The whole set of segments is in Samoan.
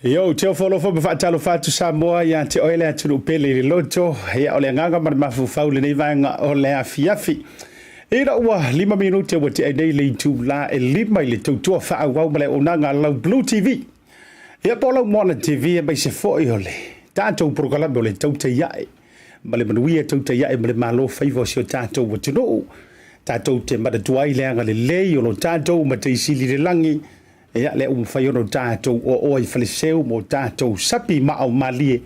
Ia, ou te ofo alofa ma faatalofa atu Samoa ia te oe le atunuu pele i le loto. Ia, o le agaga ma le mafaufau lenei vaega o le afiafi. Ina ua 5 minute ua tea nei le itula e 5 i le tautua faaauau ma le auaunaga a lau Blue TV. Ia, po o lau Moana TV aemaise foi o le tatou polokalame o le Tautai Ae ma le Manuia, Tautai Ae ma le Malo faiva o si o tatou atunuu. Tatou te manatua ai le agalelei o lo tatou Matai Sili i le lagi. Ia, lea ua mafai ona tatou oaoa i faleseu mo tatou sapi maao malie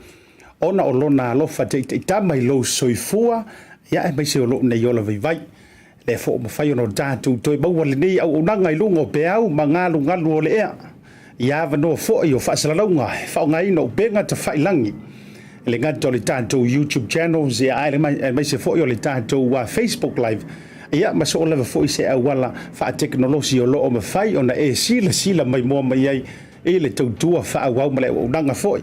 ona o lona alofa taitaitama i lou soifua, ia, aemaise o lou nei ola vaivai. Lea foi ua mafai ona tatou toe maua lenei auaunaga i luga o peau ma galugalu o le ea. Ia avanoa foi o faasalalauga e faaaogaina upega tafailagi. E le gata o le tatou YouTube channels, ia, aemaise foi o le tatou Facebook Live, ia, ma soo lava foi se auala faatekonolosi o lo o mafai ona e silasila mai moa mai ai i le tautua faaauau ma le auaunaga foi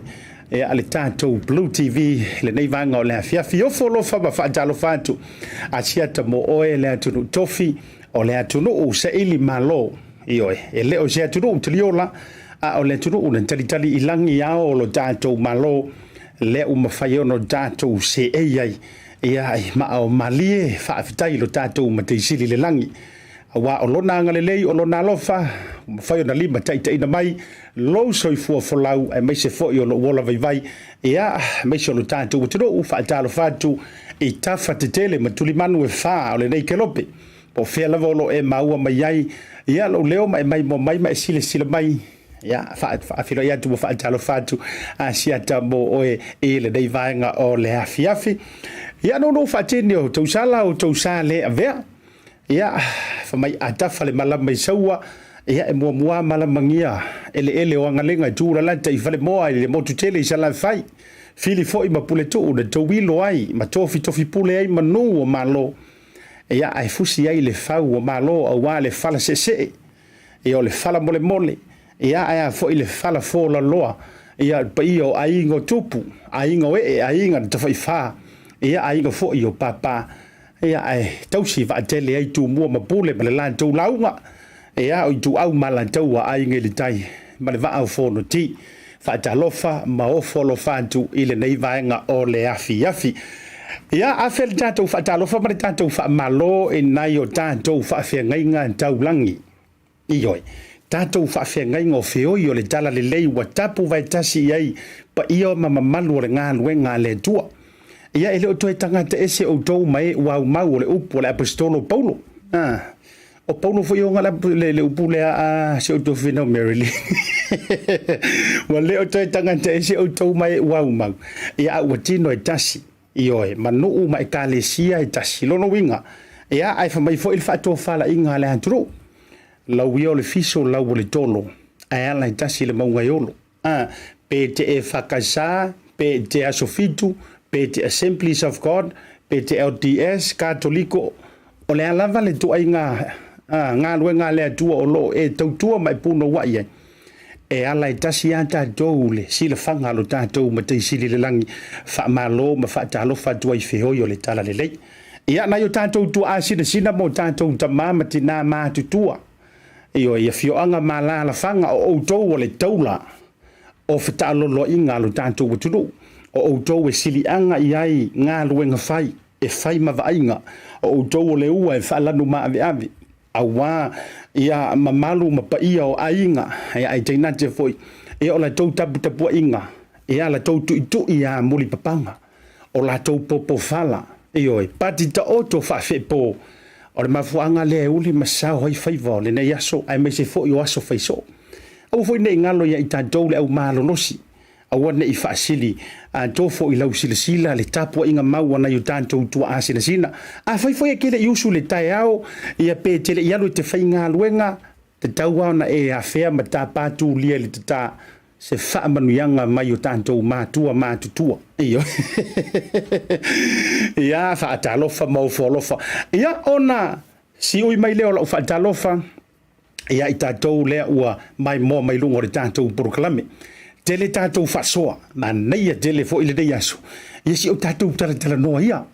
ia a le tatou Blue TV lenei vaega o le afiafi. Ofo alofa ma faatalofa atu Asiata mo oe le atunuu tofi o le atunuu saili malo. Ioe, e le o se atunuu taliola, a o le atunuu na talitali i lagi ao o lo tatou Malo, lea ua mafai ona tatou seei ai ia i maa o malie. Faafetai i lo tatou Matai Sili i le lagi, aua o lona agalelei, o lona alofa ua mafai ona lima taitaiina mai lou soifua folau, aemaise foi o lou ola vaivai, ia, aemaise o lo tatou atunuu. Faatalofa atu i tafa tetele ma tulimanu e fa o lenei kelope, po o fea lava o lo o e maua mai ai ia lou leo ma e maimoa mai ma e silasila mai. Ia, faafeiloai atu ma faatalofa atu Asiata mo oe i lenei vaega o le afiafi. Ia, nounou faatini o tausala o tausa le avea. Ia, fa mai a tafa le malama i Saua, ia, e muamua malamagia eleele o Agalega i Tūlalata i Falemoa i le motu tele i Salafai. Fili foi ma Puletuu na tauilo ai ma tofitofi pule ai manu o Malo. Ia, ae fusi ai le fau o Malo aua le fala seesee, ia, o le fala molemole, ia, ae a foi le fala fōlaloa, ia, le paia o aiga o tupu, aiga o ee, aiga na tafaifā, ia, aiga foi o pāpā, ia, ae tausi vaatele ai Tumua ma Pule ma le latou lauga, ia, o Ituau ma Alataua, Aiga i le Tai ma le Vaa o Fonoti. Faatalofa ma ofo alofa atu i lenei vaega o le afiafi. Ia, afe le tatou faatalofa ma le tatou faamalo i nai o tatou faafeagaiga taulagi. Ioe, tatou faafeagaiga o feoi o le talalelei ua tapu vaetasi i ai paia ma mamalu o le galuega a le Atua. Ia, e le o toe tagata ese outou ma e ua aumau o le upu a le Aposetolo Paulo. Ah. O Paulo foi o ngala le le upu lea a si outou finau Mary. Ua le o toe tagata ese outou ma e ua aumau. Ia, a ua tino e tasi. Ioe, ma nuu ma ekalesia e tasi. Lona uiga, ia, ae fai mai foi le faatofalaiga a le atunuu. Lau ia o le fiso, lau o le tolo, ae ala e tasi le mauga e olo. A, Pe e te EFKS, pe e te Aso Fitu, pe e te Assemblies of God, pe e te LDS, Katoliko, o le a lava le ituaiga galuega a le Atua o lo o e tautua ma e punouai ai, e ala e tasi lava tatou le silafaga a lo tatou Matai Sili i le lagi, faamalo ma faatalofa atu ai i feoi o le Talalelei. Ia, nai o tatou tuaa sinasina ma o tatou tama ma tina matutua, ioe, i afioaga ma alaalafaga, o outou o le taula o fetaaloloaiga a lo tatou atunuu, o outou e siliaga i ai galuega fai, e fai ma vaaiga, o outou o le ua e faalanu maaveave, aua ia mamalu ma paia o aiga, ia ae tainate foi ia o latou taputapuaiga, ia latou tuitui a mulipapaga, o latou popofala, ioe, pati taoto faafeepo. O le mafuaaga lea e uli ma sao ai faiva o lenei aso, aemaise foi o aso faisoo. Aua foi ne i galo ia i tatou le au malolosi, aua ne i faasili atoa foi i lau silasila le tapuaiga mau a nai o tatou tuaa sinasina. Afai foi e te le i usu i le taeao, ia pe e te le i alu i te faigaluega, tatau lava ona e afea ma tapa tulia i le tata se faamanuiaga mai o tatou matua matutua. Ioe. Ia, faatalofa ma ofo alofa. Ia, ona siui mai lea o lau faatalofa ia i tatou lea ua maimoa mai luga o le tatou polokalame. Tele tatou faasoa, manaia tele foi lenei aso. Ia si o tatou talatalanoa ia.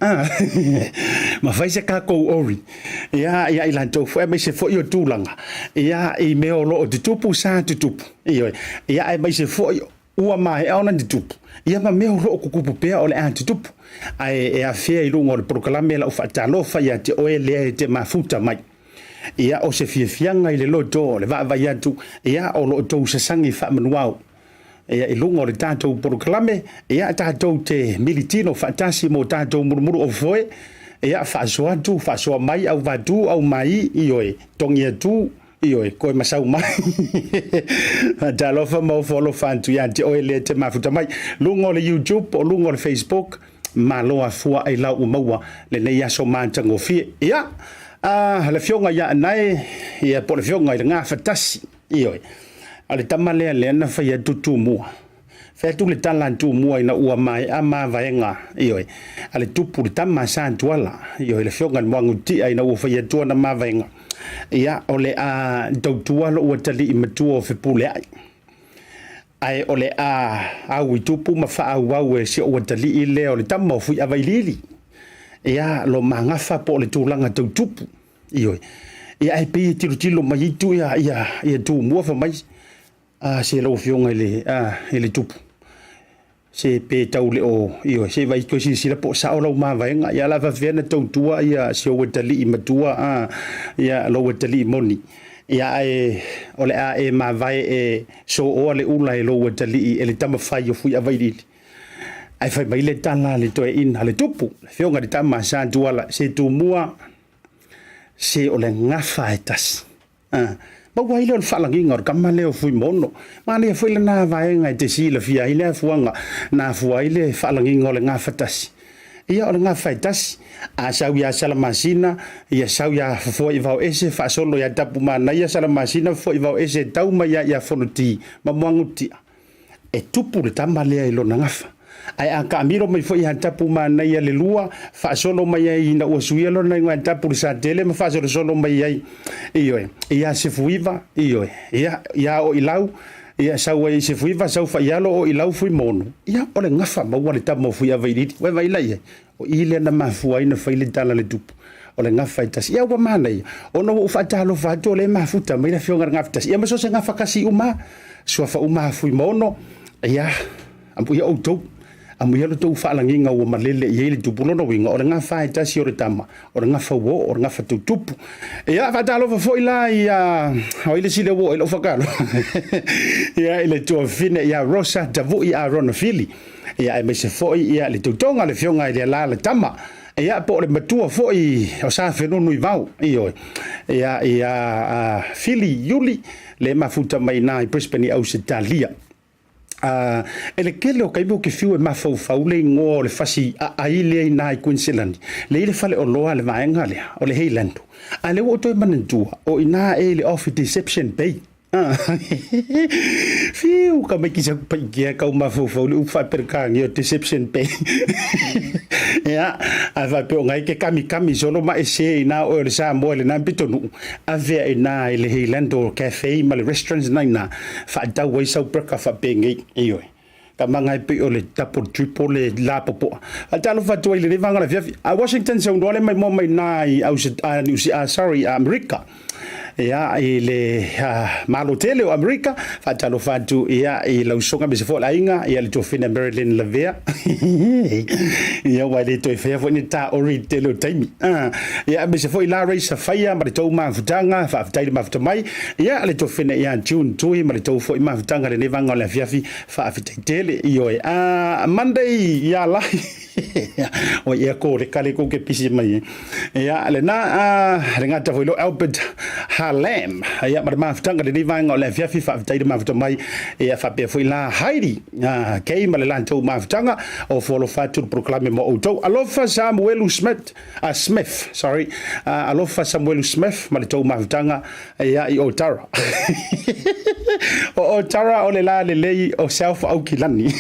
Ma fai se tatou ori. Ia, ia i latou foi, aemaise foi o tulaga. Ia, i mea o lo o tutupu, sa tutupu. Ioe. Ia, aemaise foi ua maea ona tutupu. Ia ma mea o lo o tutupu pea o le a tutupu. Ae e afea i luga o le polokalame lau faatalofa ia te oe lea e te mafuta mai. Ia, o se fiafiaga i le loto o le vaavaai atu, ia, o lo outou sasagi faamanuao. Ia, i luga o le tatou polokalame, ia, tatou te militino faatasi mo tatou mulumulu o foe, ia, faasoa atu, faasoa mai, au vatu, au mai, ioe, togi atu, ioe, koe masau mai. Faatalofa ma ofo alofa atu ia te oe lea te mafuta mai. Luga o le YouTube, o luga o le Facebook, Malo afua ai lau ua maua lenei aso matagofie. Ia, a, le afioga ia Anae, ia po o le afioga i le Gafatasi, ioe, o le tama lea lea na fai atu Tumua. Fai atu le tala a Tumua ina ua maea mavaega, ioe, a le tupu le tama a Satuala, ioe, le afioga i le Moagutia ina ua fai atu ana mavaega, ia, o le a tautua lou atalii matua o Fepuleai. Ae o le a au i tupu ma faaauau e si ou atalii lea o le tama o Fuiavailiili. Ia, lo magafa po o le tulaga tau tupu. Ioe. Ia, ae pei e tilotilo mai ai tu ia, ia, ia Tumua fai mai, a, se lau afioga i le, a, i le tupu. Se pe tau le o, ioe, se i vaai toe silasila po o sao lau mavaega. Ia, o le a faapefea ona tautua ia si ou atalii matua, a, ia, lou atalii moni. Ia, ae o le a e mavae e sooa le ula e lou atalii e le tama fai o Fuiavailiili. Ae fai mai le tala a le toeaina, a le tupu, le afioga i le tama a Satuala, se Tumua, se o le gafa e tasi. A, maua ai lea o le faalagiga o le tama lea o Fuimaono. Manaia foi lena vaega e te silafia ai le afuaga na afua ai le faalagiga o le gafa tasi. Ia, o le gafa e tasi, a sau ia Salamasina, ia sau ia Fofoaivaoese, faasolo ia Tapumanaia, Salamasina, Fofoaivaoese, e tau mai ia ia Fonoti ma Moagutia. E tupu le tama lea i lona gafa. Ae a taamilo mai foi ia Tapumanaia le lua, faasolo mai ai ina ua suia lona igoa ia Tapulesatele ma faasolosolo mai ai, ioe, ia Sefuiva, ioe, ia, ia Oilau, ia sau ai i Sefuiva, sau Faialo, Oilau, Fuimono. Ia, o le gafa maua le tama o Fuiavailiili. Ua e vaai la i ai? O i lea na mafua ai na fai le tala a le tupu, o le gafa e tasi. Ia ua manaia, ona ua ou faatalofa atu o lea e mafuta mai le afioga i le gafa tasi. Ia ma so o se gafa kasi uma lava, suafa uma a Fuimaono, ia, amuia outou, amuia lo outou faalagiga ua malele i ai le tupu. Lona uiga, o le gafa e tasi o le tama, o le gafa uo, o le gafa tautupu. Ia, faatalofa foi la ia, o ai le sili ua oo i lau fakalo? Ia, i le tuafafine ia Rosa Tavui Arona Fili. Ia, aemaise foi ia le tautoga a le afioga i le Alala Tama, ia, po o le matua foi o Sa Fenunuivao, ioe, ia, ia a Fili Iuli, le mafuta mai na i Brisbane i Ausetalia. A, e le tele o taimi ou te fiu e mafaufau le igoa o le fasi aai lea i na i Kuiniselani, le i le faleoloa a le vaega lea, o le Heilando. A lea ua ou toe manatua, o i na e i le off i Deception Bay. Fiu ka mai ki sa pai kia kau mafaufau le upu faa-Perekania o deception bay. Ia, a faapea o ngai ke kamikami solo ma e se ina oe o le Samoa i lena pitonuu, avea ina i le Heilando Cafe ma le restaurants na ina, faatau ai sau burger faapenei. Ioe. Ka manga e pei o le double triple le lapopoa. A talofa atu ai i lenei vaega o le afiafi. A Washington saunoa le maimoa mai na i sorry, Amerika. Ia, i le Malo tele o Amerika, faatalofa atu ia i lau soga me se foi le aiga, ia le tuafina Marilyn Lavea. Ia, ua le toe faia foi ni tā ori i tele o taimi. Ia, me se foi la Ray Safaia ma le tou mafutaga, faafetai le mafuta mai. Ia, le tuafina ia June Tui ma le tou foi mafutaga lenei vaega o le afiafi. Faafetai tele, ioe. A Monday ia la. O ia ko le kale ko ke pisi mai. Ia le na a le ngata foi lo Albert Harlam. Ia ma le mafutanga le nei vaenga o le afiafi faafetai le mafuta mai. Ia faapea foi la Heidi. A kei ma le latou mafutanga o folofa atu le polokalame mo outou. Alofa Samuelu Smith, Smith, sorry. Alofa Samuelu Smith ma le tou mafutanga Ia i Otara. O Otara o le la lelei o South Aukilani.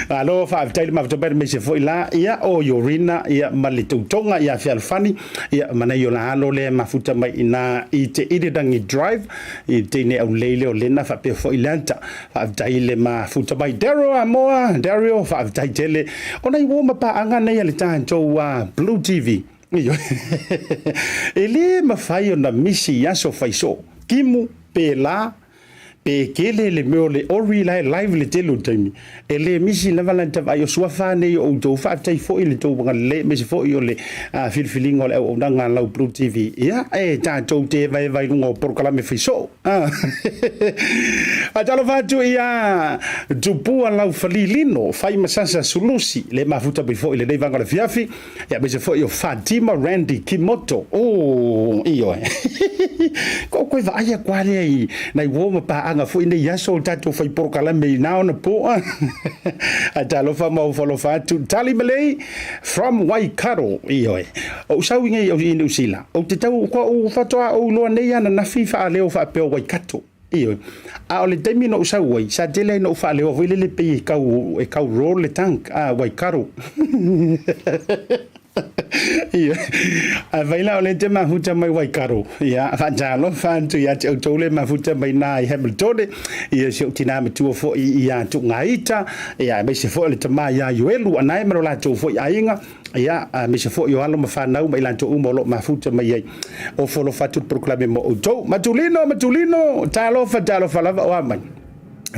Malo faafetai le mafuta mai aemaise foi la ia o Yorina ia ma le tautoga ia Fealofani ia ma nai o la alo lea mafuta mai ina i te Irirangi Drive i teine aulelei lea o Lena faapea foi Leata. Faafetai le mafuta mai Daryl Amoa, Daryl faafetai tele o nai uo ma paaga nei a le tatou Blue TV. E le mafai ona misi i aso faisoo, timu, pēlā, pe kele le mea o le ori la e live le tele o taimi. E le misi lava la ta vaai o suafa nei o outou, faafetai foi i le tou agalelei aemaise foi o le filifiliga o le auaunaga a lau Blue TV. Ia, e tatou te evaeva i luga o polokalame faisoo. Faatalofa atu ia Tupua Laufalilino, Faimasasa Sulusi, le mafuta mai foi i lenei vaega o le afiafi. Ia aemaise foi o Fatima Randy Kimoto. Oh, ioe. Ko koe vaai aku lava lea i nai uo ma paaga foi nei aso o tatou fai polokalame i na ona po. Ae talofa ma alofa atu. Tali Malay from Waikato. Ioe. Ou sau i nei i Niu Sila. Ou te tau, kua ou faatoa ou iloa nei ananafi faaleo faapea o Waikato. Ioe. A o le taimi na ou sau ai, sa tele ai na ou faaleoa foi lele pei e kau, e kau roll le tank, a Waikato. Ioe. Ae fai la o lea e te mafuta mai Waikato. Ia, faatalofa atu ia te outou le mafuta mai na i Hamiltone, ia si ou tinā matua foi ia Tuugaita, ia aemaise foi o le tama ia Ioelu Anae ma lo latou foi aiga. Ia, aemaise foi o alo ma fanau ma i latou uma o lo o mafuta mai ai. O folofa atu le polokalame mo outou. Matulino, Matulino, talofa, talofa lava o a mai.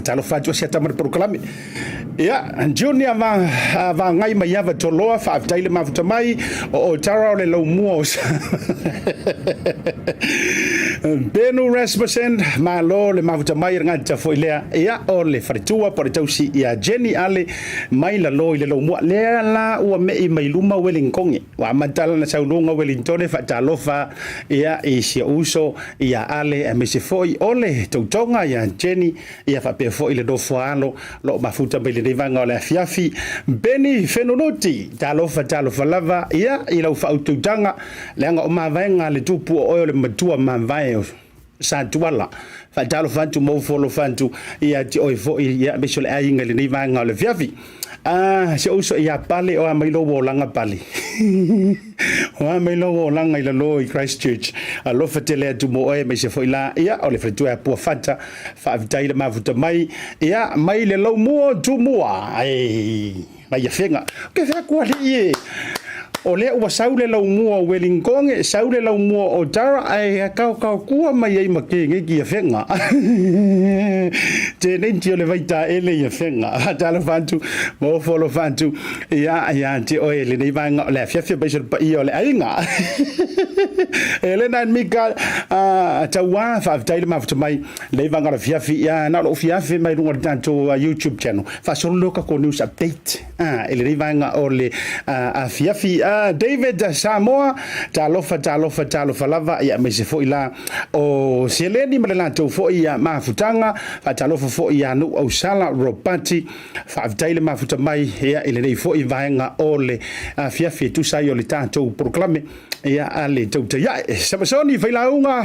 Talofa atu asiata ma le polokalame. Ia, Junior va, vagai mai ava toloa, faafetai le mafuta mai, o Otara o le laumua o Benu Rasmussen, malo le mafuta mai, ngata foi lea. Ia, o le faletua po o le tausi ia Jenny Ale, Mai lalo i le lou mua lea la ua me'i mai luma Welingtonge. Ua amata lana saunoaga Welingtone faatalofa ia i si ou uso ia Ale aemaise foi o le toutoga ia Jenny ia faapea foi le nofo alo lo o mafuta mai lenei vaega o le afiafi Benny Fenunuti. Talofa talofa lava ia i lau faautautaga leaga o mavaega a le tupu o oe o le matua mavae o Sa Tuala. Faatalofa atu ma ofo alofa atu ia te oe foi ia aemaise o le aiga i lenei vaega o le afiafi. Ah, si ou uso ia Pale o a mai lou olaga Pale. O a mai lou olaga i lalo i Christchurch. Alofa tele atu mo oe aemaise foi la ia o le faletua ia Puafata. Faafetai le mafuta mai ia mai le Laumua o Tumua. Ai, mai Afega. Ke fea kua alii e. O lea ua sau le laumua o Welingtonge, sau le laumua o Tara, ae kaokaokua mai ai ma kenei ki Afega. Tenei ti o le vaitaele i Afega. Talofa atu, ma ofo alofa atu, ia, ia te oe lenei vaega o le afiafi aemaise o le paia o le aiga. Elena and Mika, tauā, faafetai le mafuta mai. Lei vaega o le afiafi, ia, na o lou fiafi mai luga o le tatou YouTube channel. Faasolo lea o tatou news update i lenei vaega o le afiafi. David Samoa, talofa, talofa, talofa lava, ia aemaise foi la o Seleni ma le latou foi mafutaga. Faatalofa foi ia Nuu Ausala Ropati, faafetai le mafuta mai ia i lenei foi vaega o le afiafi e tusa ai o le tatou polokalame ia a le tautai ae. Samasoni Failauga,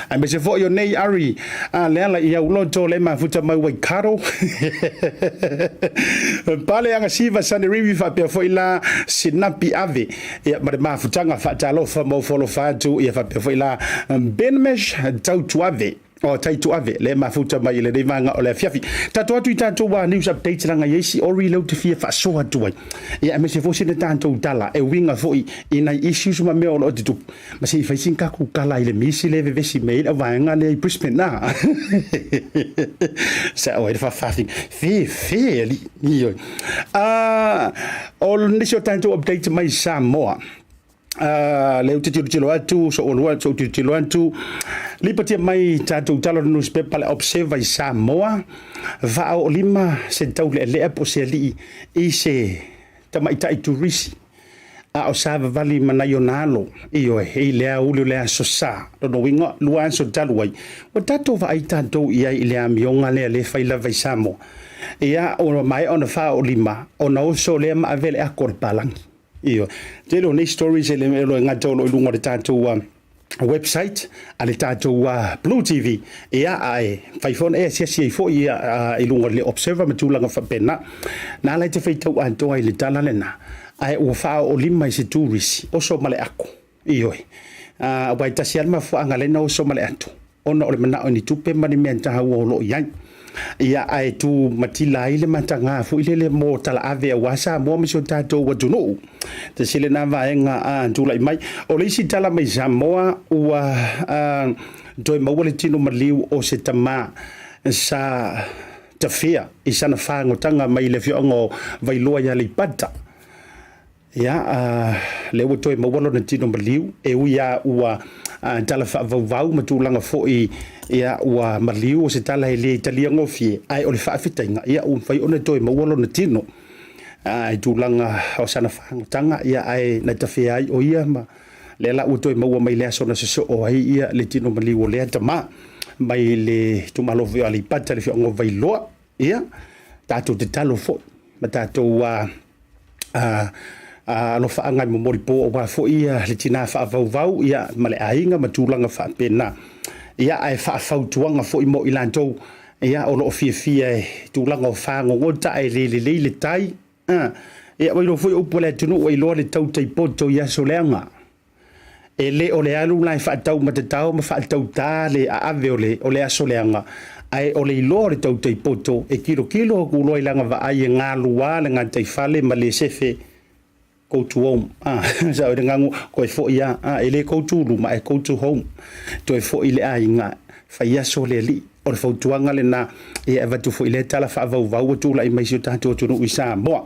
aemaise foi o nei Ari a Leala i Auloto le mafuta mai Waikato. Pale Agasiva Sanerivi faapea foi la Sinapi Ave ia ma le mafutaga, faatalofa ma ofo alofa atu ia faapea foi la Benmesh Tautuave o Taituave le mafuta mai i lenei vaega o le afiafi. Tatou atu i tatou news updates leaga i ai si ori lea ou te fia faasoa atu ai. Ia aemaise foi sina tatou tala e uiga foi i nai issues ma mea o lo o tutupu. Ma se i fai sina tatou tala i le misi lea e vevesi mai ai le auvaega lea i Brisbane na. Sa o ai le faafaafina. Fe, fe alii. Ioe. O nisi o tatou updates mai Samoa. Lea ou te tilotilo atu, so olua, so tilotilo atu, lipatia mai tatou tala o le newspaper le Observer i Samoa, 45 se taulealea po o se alii i se tamaitai turisi a o savavali ma nai ona alo, ioe, i le aoauli o le Aso Sa. Lona uiga, 2 aso talu ai, ua tatou vaai tatou i ai i le amioga lea lea e fai lava i Samoa. Ia, ua maea ona 45, ona oso lea ma ave le ako o le palagi. Ioe. Tele o nei stories e le e gata o lo o i luga o le tatou website a le tatou Blue TV. Ia, ae fai foi ona e asiasi ai foi ia, i luga o le Observer ma tulaga faapena. Na ala e te faitau atoa i le tala lena, ae ua faaoolima i se turisi, oso ma le ako. Ioe. Aua e tasi lava le mafuaaga lea na oso ma le ato, ona o le manao i ni tupe ma ni mea taua o lo o i ai. Ia, ae tu matila ai le mataga foi lele mo talaave aua Samoa ma si o tatou atunuu. Tasi lena vaega a tulai mai. O le isi tala mai Samoa, ua toe maua le tino maliu o se tama sa tafea i sana fagotaga mai le afioaga o Vailoa i Aleipata. Ia, lea ua toe maua lona tino maliu, e ui lava ua tala faavauvau ma tulaga foi, ia, ua maliu o se tala e le talia gofie, ae o le faafetaiga, ia, ua mafai ona toe maua lona tino i tulaga o sana fagotaga, ia, ae na tafea ai o ia ma lea la ua toe maua mai le aso na sosoo ai ia le tino maliu o lea tama mai le itumalo foi o Aleipata, le afioaga o Vailoa. Ia, tatou tatalo foi ma tatou alofaaga e momoli po aua foi le tina faavauvau ia, ma le aiga ma tulaga faapena. Ia, ae faafautuaga foi mo i latou ia, o lo o fiafia i tulaga o fagogota ae le lelei le tai. Ia, ua iloa foi upu a le atunuu ua iloa le tautai poto i aso leaga. E le o le alu la e faataumatatao ma faatautā le aave o le, o le aso leaga, ae o le iloa o le tautai poto e kilokilo aku loa i lana vaai e galuā le gataifale ma le sefe go to home. A, sa o le gagu, toe foi a, a, e le go to luma, ae go to home. Toe foi i le aiga, fai aso le alii. O le fautuaga lena e avatu foi lea tala faavauvau ua tulai mai si o tatou atunuu i Samoa.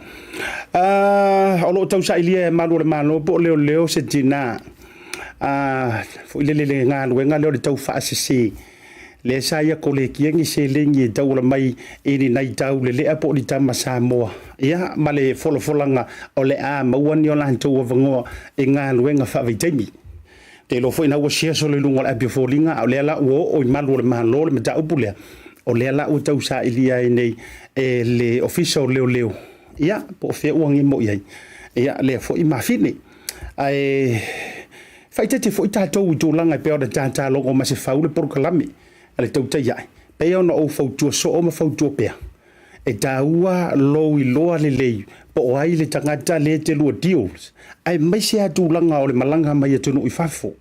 O lo o tausailia e malu o le Malo po o leoleo se tina foi lele le galuega lea o le tau faasese lea sa ia kolekia ni seleni e tauala mai i ni nai taulelea po o ni tama Samoa ia ma le folafolaga o le a maua ni o latou avanoa i galuega faavaitaimi. Te iloa foi na ua share solo i luga o le api o foliga, a o lea la ua oo i malu o le Malo le mataupu lea, o lea la ua tau sailia ai nei e le Ofisa o Leoleo, ia, po o fea ua gemo i ai, ia, lea foi mafine. Ae faaeteete foi tatou i tulaga e pei ona tatalogo ma se fau le polokalame a le tautai ae, pei ona ou fautua soo ma fautua pea, E taua lou iloa lelei po o ai le tagata lea e te lua deals, aemaise lava tulaga o le malaga mai atunuu i fafo.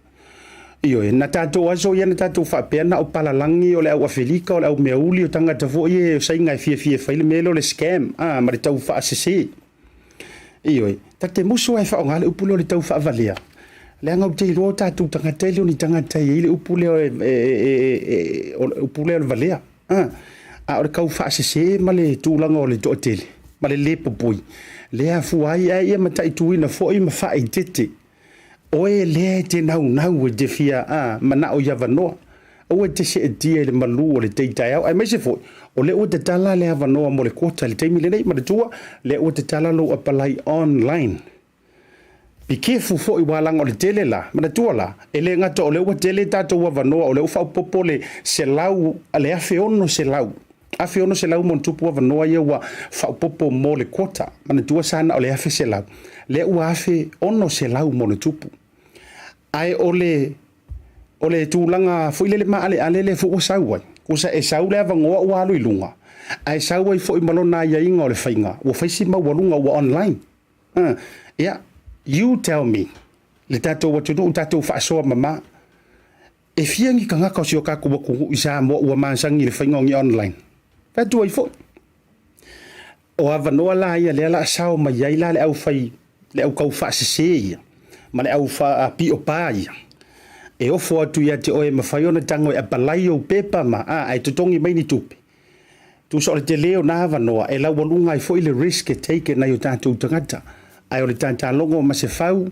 Ioe, na tatou aso ia na tatou faapea na o palalagi o le au Afelika, o le au meauli, o tagata foi ia o Saina e fiafia e fai le mea lea o le scam, a, ma le taufaasese. Ioe, ta te musu lava e faaaoga le upu lea o le taufaavalea, leaga ou te iloa o tatou tagata e le o ni tagata e i ai le upu lea o le upu lea o le valea. A, a o le kau faasese ma le tulaga o le toatele ma le lē popoi, lea afua ai ae ia mataituina foi ma faaeteete oe lea e te naunau e te fia a, manao i avanoa. Aua e te seetia i le malu o le tei taeao, aemaise foi o lea ua tatala le avanoa mo le quota i le taimi lenei. Manatua, lea ua tatala lou apalai online. Pikefu foi ua laga o le tele la, manatua la, e le gata o lea ua tele tatou avanoa, o lea ua faaopoopo le 100, le 1,600, 1,600 ma ona tupu avanoa ia ua faaopoopo mo le quota. Manatua sa na o le 1,100, lea ua 1,600 ma ona tupu. Ae o le tulaga foi lele maaleale lea foi ua sau ai, tusa e sau le avanoa ua alu i luga, ae sau ai foi ma lona aiaiga o le faiga, ua fai si maualuga ua online. Ia, you tell me, le tatou atunuu tatou faasoa mama, e fia ni tagata o si o tatou atunuu i Samoa ua masani i le faiga o ni online? Fai atu ai foi. O avanoa la ia lea la sao mai ai la le aufai, le au tau faasese ia, ma le au faapiopa ia, e ofo atu ia te oe e mafai ona tago e apalai ou pepa ma ae totogi mai ni tupe. Tusa o le tele o na avanoa, e laualuga ai foi le risk e take e nai o tatou tagata. Ae o le tatalogo ma se fau,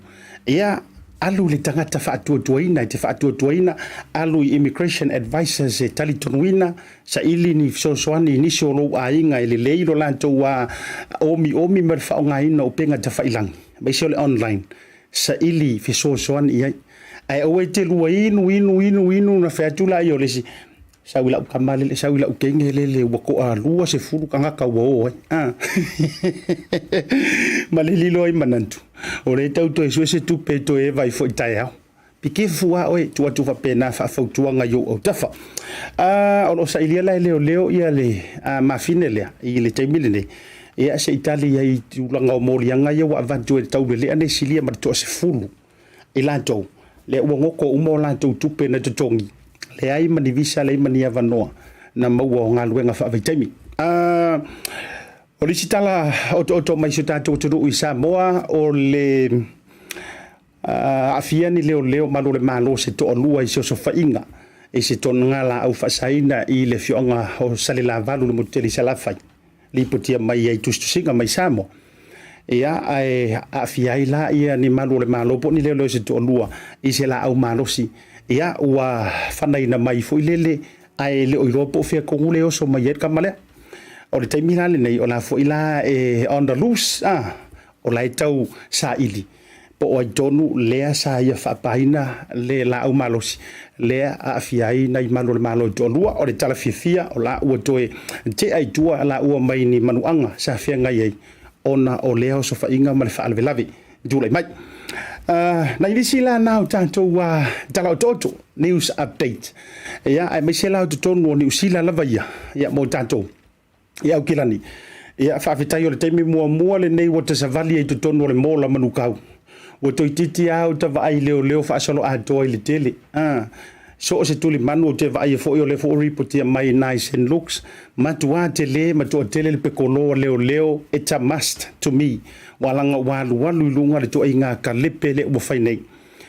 ia, alu le tagata faatuatuaina, e te faatuatuaina, alu i immigration advisors e talitonuina, saili ni fesoasoani i nisi o lou aiga e lelei lo latou omiomi ma le faaaogaina o upega tafailagi, aemaise o le online, saili fesoasoani i ai. Ae aua e te lua inu inu inu inu na fai atu la ia o le isi, sau i lau tama lele, sau i lau teine lele, ua toa 20 tagata ua o ai. Ma le lilo ai manatu, o le tau toe sue se tupe toe eva ai foi taeao. Pikefu a oe, tuu atu faapena faafautuaga i ou autafa. O lo o sailia la e leoleo ia le mafine lea i le taimi lenei. Ia se i tali ai i tulaga o moliaga ia ua avatu e le taulelea nei silia ma le toa-10 i latou, lea ua goto uma o latou tupe na totogi, leai ma ni visa, leai ma ni avanoa na maua o galuega faavaitaimi. O le isi tala otooto mai si o tatou atunuu i Samoa, o le aafia ni leoleo malu o le Malo se toalua i se osofaiga i se toga laau faasaina i le afioaga o Salelavalu i le motu tele i Salafai, lipotia mai ai tusitusiga mai Samoa. Ia, ae aafia ai la ia ni malu o le Malo po o ni leoleo se toalua i se laau malosi. Ia, ua fanaina mai foi lele, ae le o iloa po o fea tonu le oso mai ai le tama lea. O le taimi la lenei, o la foi la e on the loose, o la e tau saili po o ai tonu lea sa ia faapaina le laau malosi lea aafia ai nai malu o le Malo e toalua. O le tala fiafia, o la ua toe tea i tua la ua mai ni manuaga sa feagai ai ona o lea osofaiga ma le faalavelave tulai mai. Nai nisi la na o tatou tala otooto, news update. Ia, aemaise la o totonu o Niu Sila lava ia, ia mo tatou i Aukilani. Ia, faafetai o le taimi muamua lenei ua tasavali ai totonu o le mola Manukau. Ua toeitiiti lava o ta vaai leoleo faasolo atoa i le tele. So o se tulimanu o te vaai foi o le foi ripotia mai nai St. Luke's, matua tele, matua tele le pekolo a leoleo, it's a must to me. Ua laga ua alualu i luga le toaiga kalepe le ua fai nei.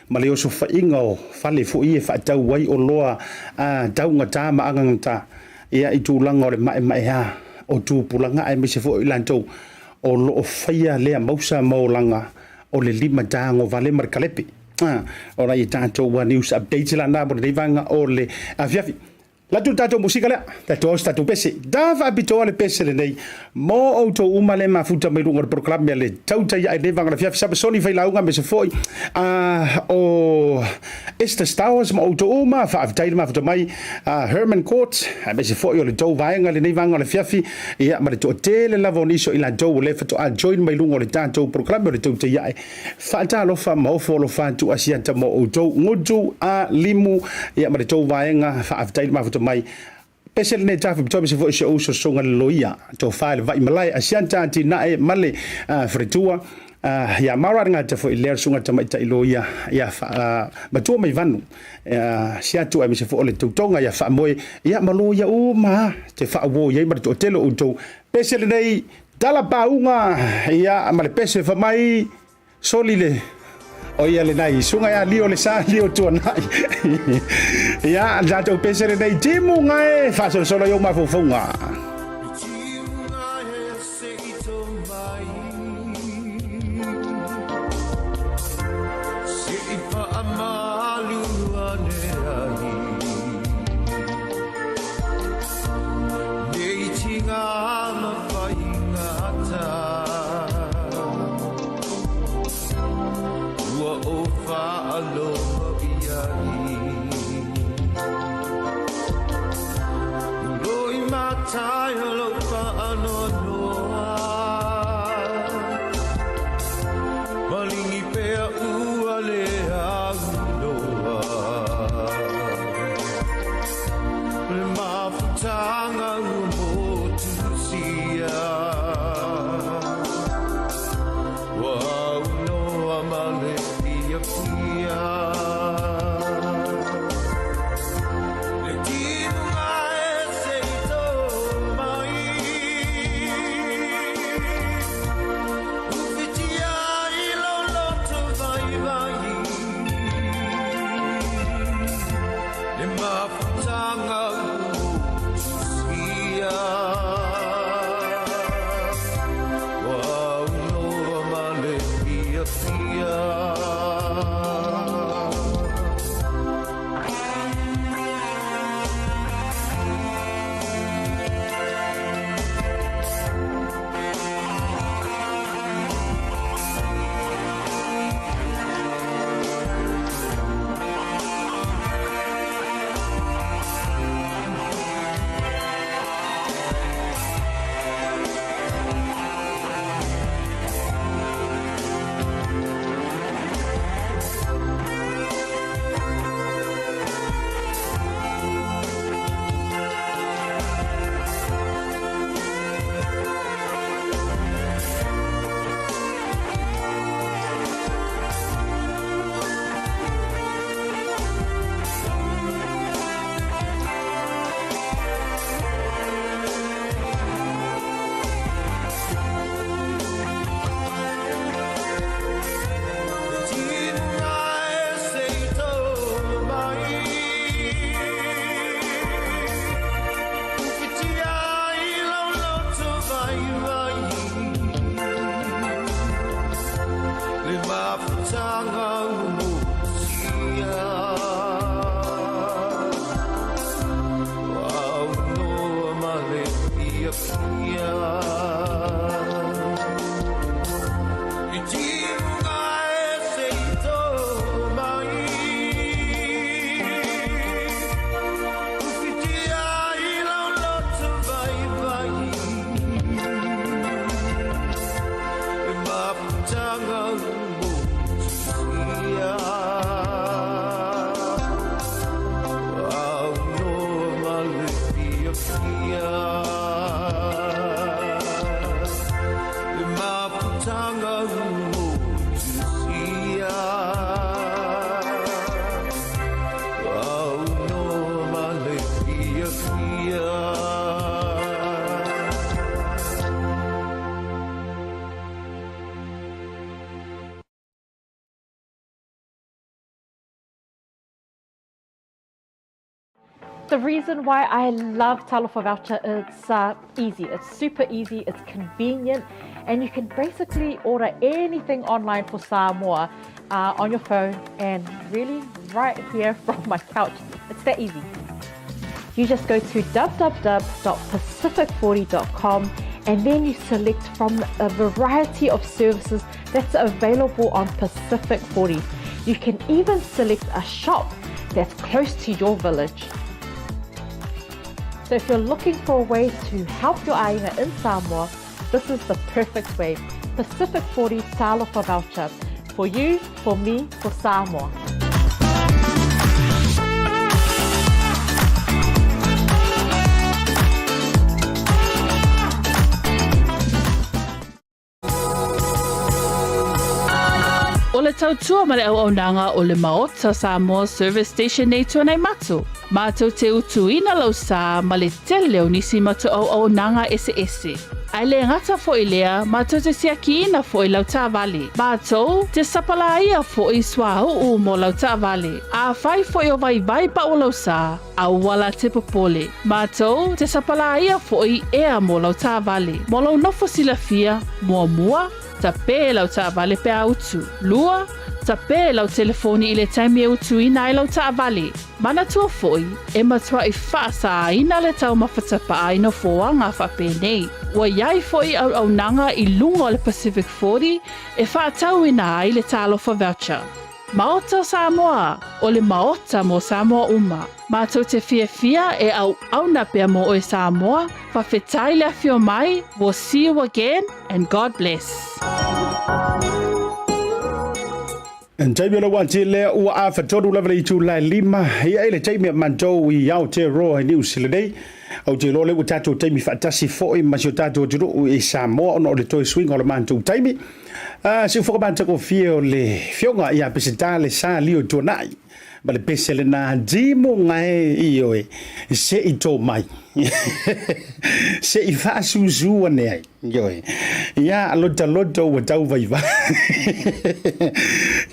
Ma le osofaiga o fale foi e faatau ai oloa taugata ma agagata, ia i tulaga o le maemaea o tupulaga aemaise foi i latou o loo faia lea mausa ma olaga o le lima tagovale ma le kalepe. O nai tatou news updates la na mo lenei vaega o le afiafi. Latu le tatou musika lea, tatou o se tatou pese. Da faapitoa le pese lenei mo outou uma le mafuta mai luga o le polokalame a le tautai ae lenei vaega o le afiafi. Samasoni Failauga aemaise foi o Esther Stowers ma outou uma, faafetai le mafuta mai. Herman Court aemaise foi o le tou vaega lenei vaega o le afiafi. Ia ma le toatele lava o nisi o i latou o le faatoa join mai luga o le tatou polokalame o le tautai ae. Faatalofa ma ofo alofa atu Asiata mo outou gutu a limu ia ma le tou vaega faafetai le mafuta mai. Pese lenei tafi pitoa se foi se uso soga le loia tofa le vai malae Asiata atinae ma le faletua ia mara ngata foi le suga tamaitai loia ia matua mai vanu siatu aemaise foi o le tautoga ia faamoe ia ma loia uma te faauo i ai ma le toatele o outou. Pese lenei tala pauga ia ma le pese famai soli le o ia lenei suga ia lio le sa lio tuanai ia tatou pese lenei timu ngae faasolosolo i ou mafaufauga. Faalogo i ai. Loi matai o lou faanoanoa, Maligi pea ua le aunoa. Le mafutaga ua motusia, Ua aunoa ma le fiafia. Le timuga e se i tō mai, Ufitia i lou loto vaivai, Le mafutaga ua motusia, Ua aunoa ma le fiafia. Le timuga e se i tō mai, Ufitia i lou loto vaivai, Le mafutaga ua motusia, Ua aunoa ma le fiafia. Le timuga e se i tō mai, Ufitia i lou loto vaivai, Le mafutaga ua motusia, Ua aunoa ma le fiafia. Le mafutaga ua motusia, Ua aunoa ma le fiafia. The reason why I love Talofa Voucher, it's easy. It's super easy, it's convenient, and you can basically order anything online for Samoa on your phone and really right here from my couch. It's that easy. You just go to www.pacific40.com and then you select from a variety of services that's available on Pacific 40. You can even select a shop that's close to your village. So if you're looking for a way to help your aiga in Samoa, this is the perfect way. Pacific 40 Talofa Voucher. For you, for me, for Samoa. O le tautua ma le auaunaga o le Maota Samoa Service Station nei Tuanaimato, mātou te utuina lau sā ma le tele o nisi matou auaunaga eseese. Ae le gata foi lea, mātou te siakiina foi lau taavale. Mātou te sapalāia foi suauu mo lau taavale. Afai foi o vaivai pau lau sā, Aua la te popole. Mātou te sapalāia foi ea mō lau taavale. Mō lou nofo silafia, muamua, tapē lau taavale pe a utu. Lua, tapē lau telefoni i le taimi e utuina ai lau taavale. Manatua foi, e matuaʻi faasāina le taumafa tapaa i nofoaga faapenei. Ua iai foi auaunaga i luga o le Pacific 40 e faatauina ai le Talofa Voucher. Maota o Samoa, o le Maota mo Samoa uma. Matou te fiafia e auauna pea mo oe Samoa, fafetai le afio mai, we'll see you again and God bless. Taimi o le uati lea ua afatolu lava le itula e lima ia i le taimi a matou i Aotearoa i Niu Sila nei. Ou te iloa lea ua tatou taimi faatasi foi ma si o tatou atunuu i Samoa ona o le toe suiga o le matou taimi. Ah, siufoka matagofie o le fioga ia Peseta le sa lio tuanai ma le pese lena timu gae ioe se i tō mai se i faasusu ane ai ioe ia lota loto ua tau vaivai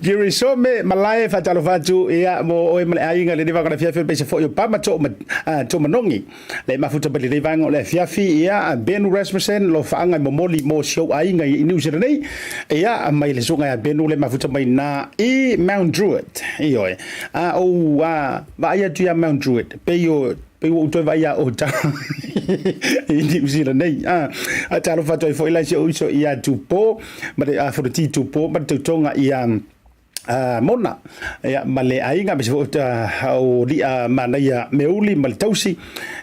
Kirisome malae faatalofa atu ia mo oe ma le aiga lenei vaega o le afiafi aemaise foi o Pama Toomanogi le mafuta mai lenei vaega o le afiafi ia Benu Rasmussen lofaaga e momoli mo si ou aiga i New Zealand nei ia mai le susuga ia Benu le mafuta mai na i Mount Druitt ioe a ou a vaai atu ia Mount Druitt pei o pei ua ou toe vaai ia ota i New Zealand nei a a talofa atu ai foi la si ou uso ia Tupo ma le a Fonoti Tupo ma le tautoga ia Mona ia, ma le aiga aemaise foi o Lia Manaia Meuli ma le tausi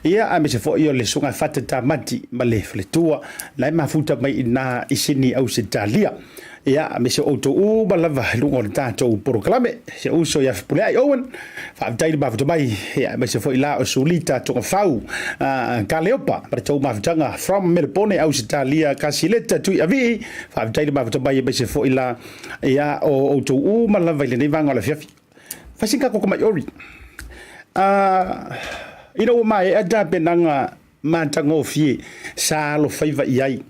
ia aemaise foi o le susuga Fata Tamati ma le faletua la e mafuta mai i na i Sini Ausetalia ia aemaise o outou uma lava i luga o le tatou polokalame si ou uso ia Fepuleai Owen faafetai le mafuta mai ia aemaise foi la o Sulita Togafau Kaleopa ma le tou mafutaga from Melepone Ausetalia Kasileta Tuiavii faafetai le mafuta mai aemaise foi la Ia, o outou uma lava i lenei vaega o le afiafi. Fai sina tatou tamai ori. Ina ua maea tapenaga matagofie sa alofaiva i ai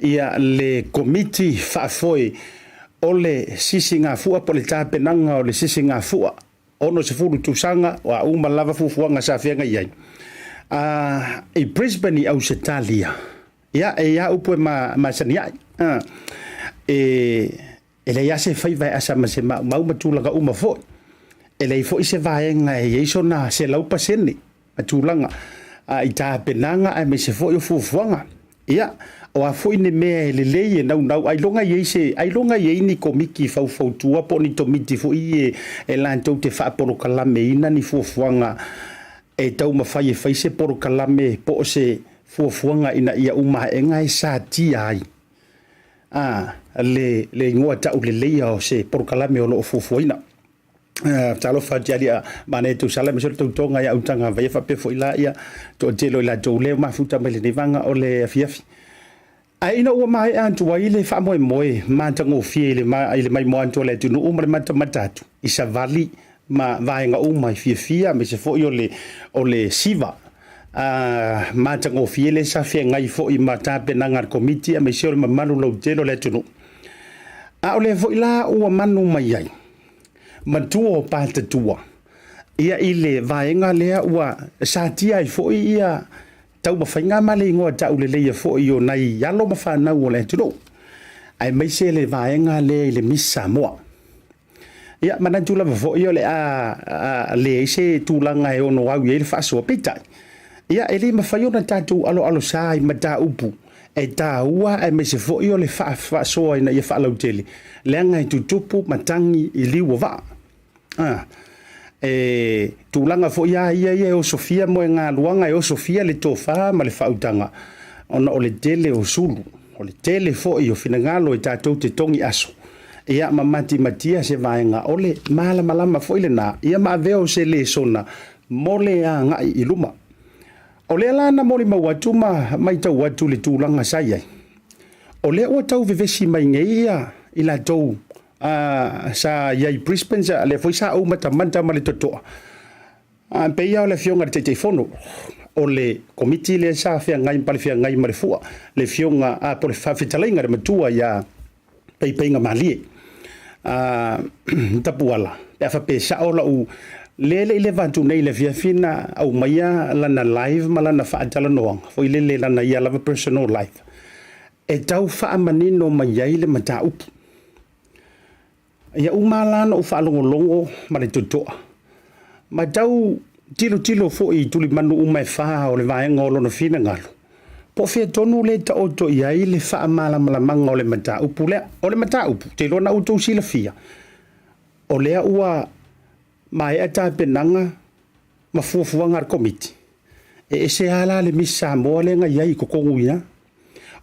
ia le Komiti Faafoe o le Sisigafua po o le tapenaga o le Sisigafua 60 tausaga, a uma lava fuafuaga sa feagai ai i Brisbane i Ausetalia. Ia, e ia upu e masani ai. E, e leai lava se faiva e asa ma se maumau ma tulaga uma foi. E leai foi se vaega e i ai sona 100% ma tulaga i tapenaga aemaise foi o fuafuaga. Ia, o a foi ni mea e lelei e naunau, ailoga i ai se, ailoga i ai ni komiti faufautua po o ni tomiti foi e, e latou te faapolokalameina ni fuafuaga e taumafai e fai se polokalame po o se fuafuaga ina ia umaeʻega e satia ai a le le igoa tauleleia o se polokalame o lo o fuafuaina. Talofa atu ia Ali'a manaia tausala aemaise o le tautoga ia autaga vaia faapea foi la ia toatele o i latou lea ua mafuta mai lenei vaega o le afiafi. Ae ina ua maea atu ai le faamoemoe matagofie i le i le maimoa atu a le atunuu ma le matamata atu i savali ma vaega uma i fiafia aemaise foi o le o le siva a matagofie lea sa feagai foi ma tapenaga a le Komiti aemaise o le mamalu lautele o le atunuu. A o lea foi la ua manu mai ai matua o Patatua ia i le vaega lea ua satia ai foi ia taumafaiga ma le igoa tauleleia foi o nai alo ma fanau o le atunuu, aemaise le vaega lea i le Miss Samoa. Ia, manatu lava foi o le a leai se tulaga e ono au i ai le faasoa. Peitai, ia, e le mafai ona tatou aloalosa i mataupu e taua aemaise foi o le faasoa ina ia faalautele, leaga e tutupu matagi i liu o vaa. A, e tulaga foi a ia ia e osofia moegaluaga, e osofia le tofa ma le faautaga, ona o le tele o sulu, o le tele foi o finagalo e tatou te togi aso, ia ma matimatia se vaega o le malamalama foi lena, ia ma avea o se lesona mo le agai i luma. O lea la na molimau atu ma matau atu le tulaga sa i ai, o lea ua tau vevesi mai nei ia i latou sa i ai i Brisbane, sa, lea foi sa ou matamata ma le totoa. A pei lava o le afioga i le Taitaifono o le komiti lea sa feagai ma palefeagai ma le fua, le afioga a po o le faafetalaiga le matua ia Peipeiga Malie. A Tapuala, pe a faapea e sao lau lea e le i leva atu nei i le afiafi na aumaia lana live ma lana faatalanoaga foi lele lana ia lava personal live e tau faamanino mai ai le mataupu. Ia uma la ona ou faalogologo ma le totoa, ma tau tilotilo foi i tulimanu uma e fā o le vaega o lona finagalo, po o fea tonu lea e taoto i ai le faamalamalamaga o le mataupu lea. O le mataupu, ou te iloa na outou silafia, O lea ua maea tapenaga ma fuafuaga a le Komiti, e ese lava la le Miss Samoa lea na i ai i totonu i ina.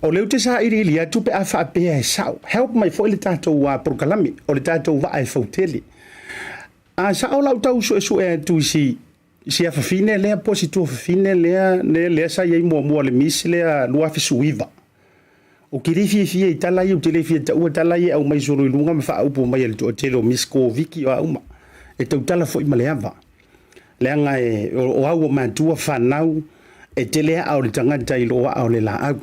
O lea ou te sailiili atu pe a faapea e sao, help mai foi le tatou polokalame, o le tatou vaa e fautele. A sao lau tau suesue atu i si si afafine lea po o si tuafafine lea, lea, lea sa i ai muamua le Miss lea 2019. Ou te le fiafia i tala ia, ou te le fia taua tala ia e aumai solo i luga ma faaupu mai e le toatele o Miss Koviki o a uma. E tautala foi ma le ava. Leaga e, o, o au o matua fanau, e tele aa o le tagata i lo aa o le laau.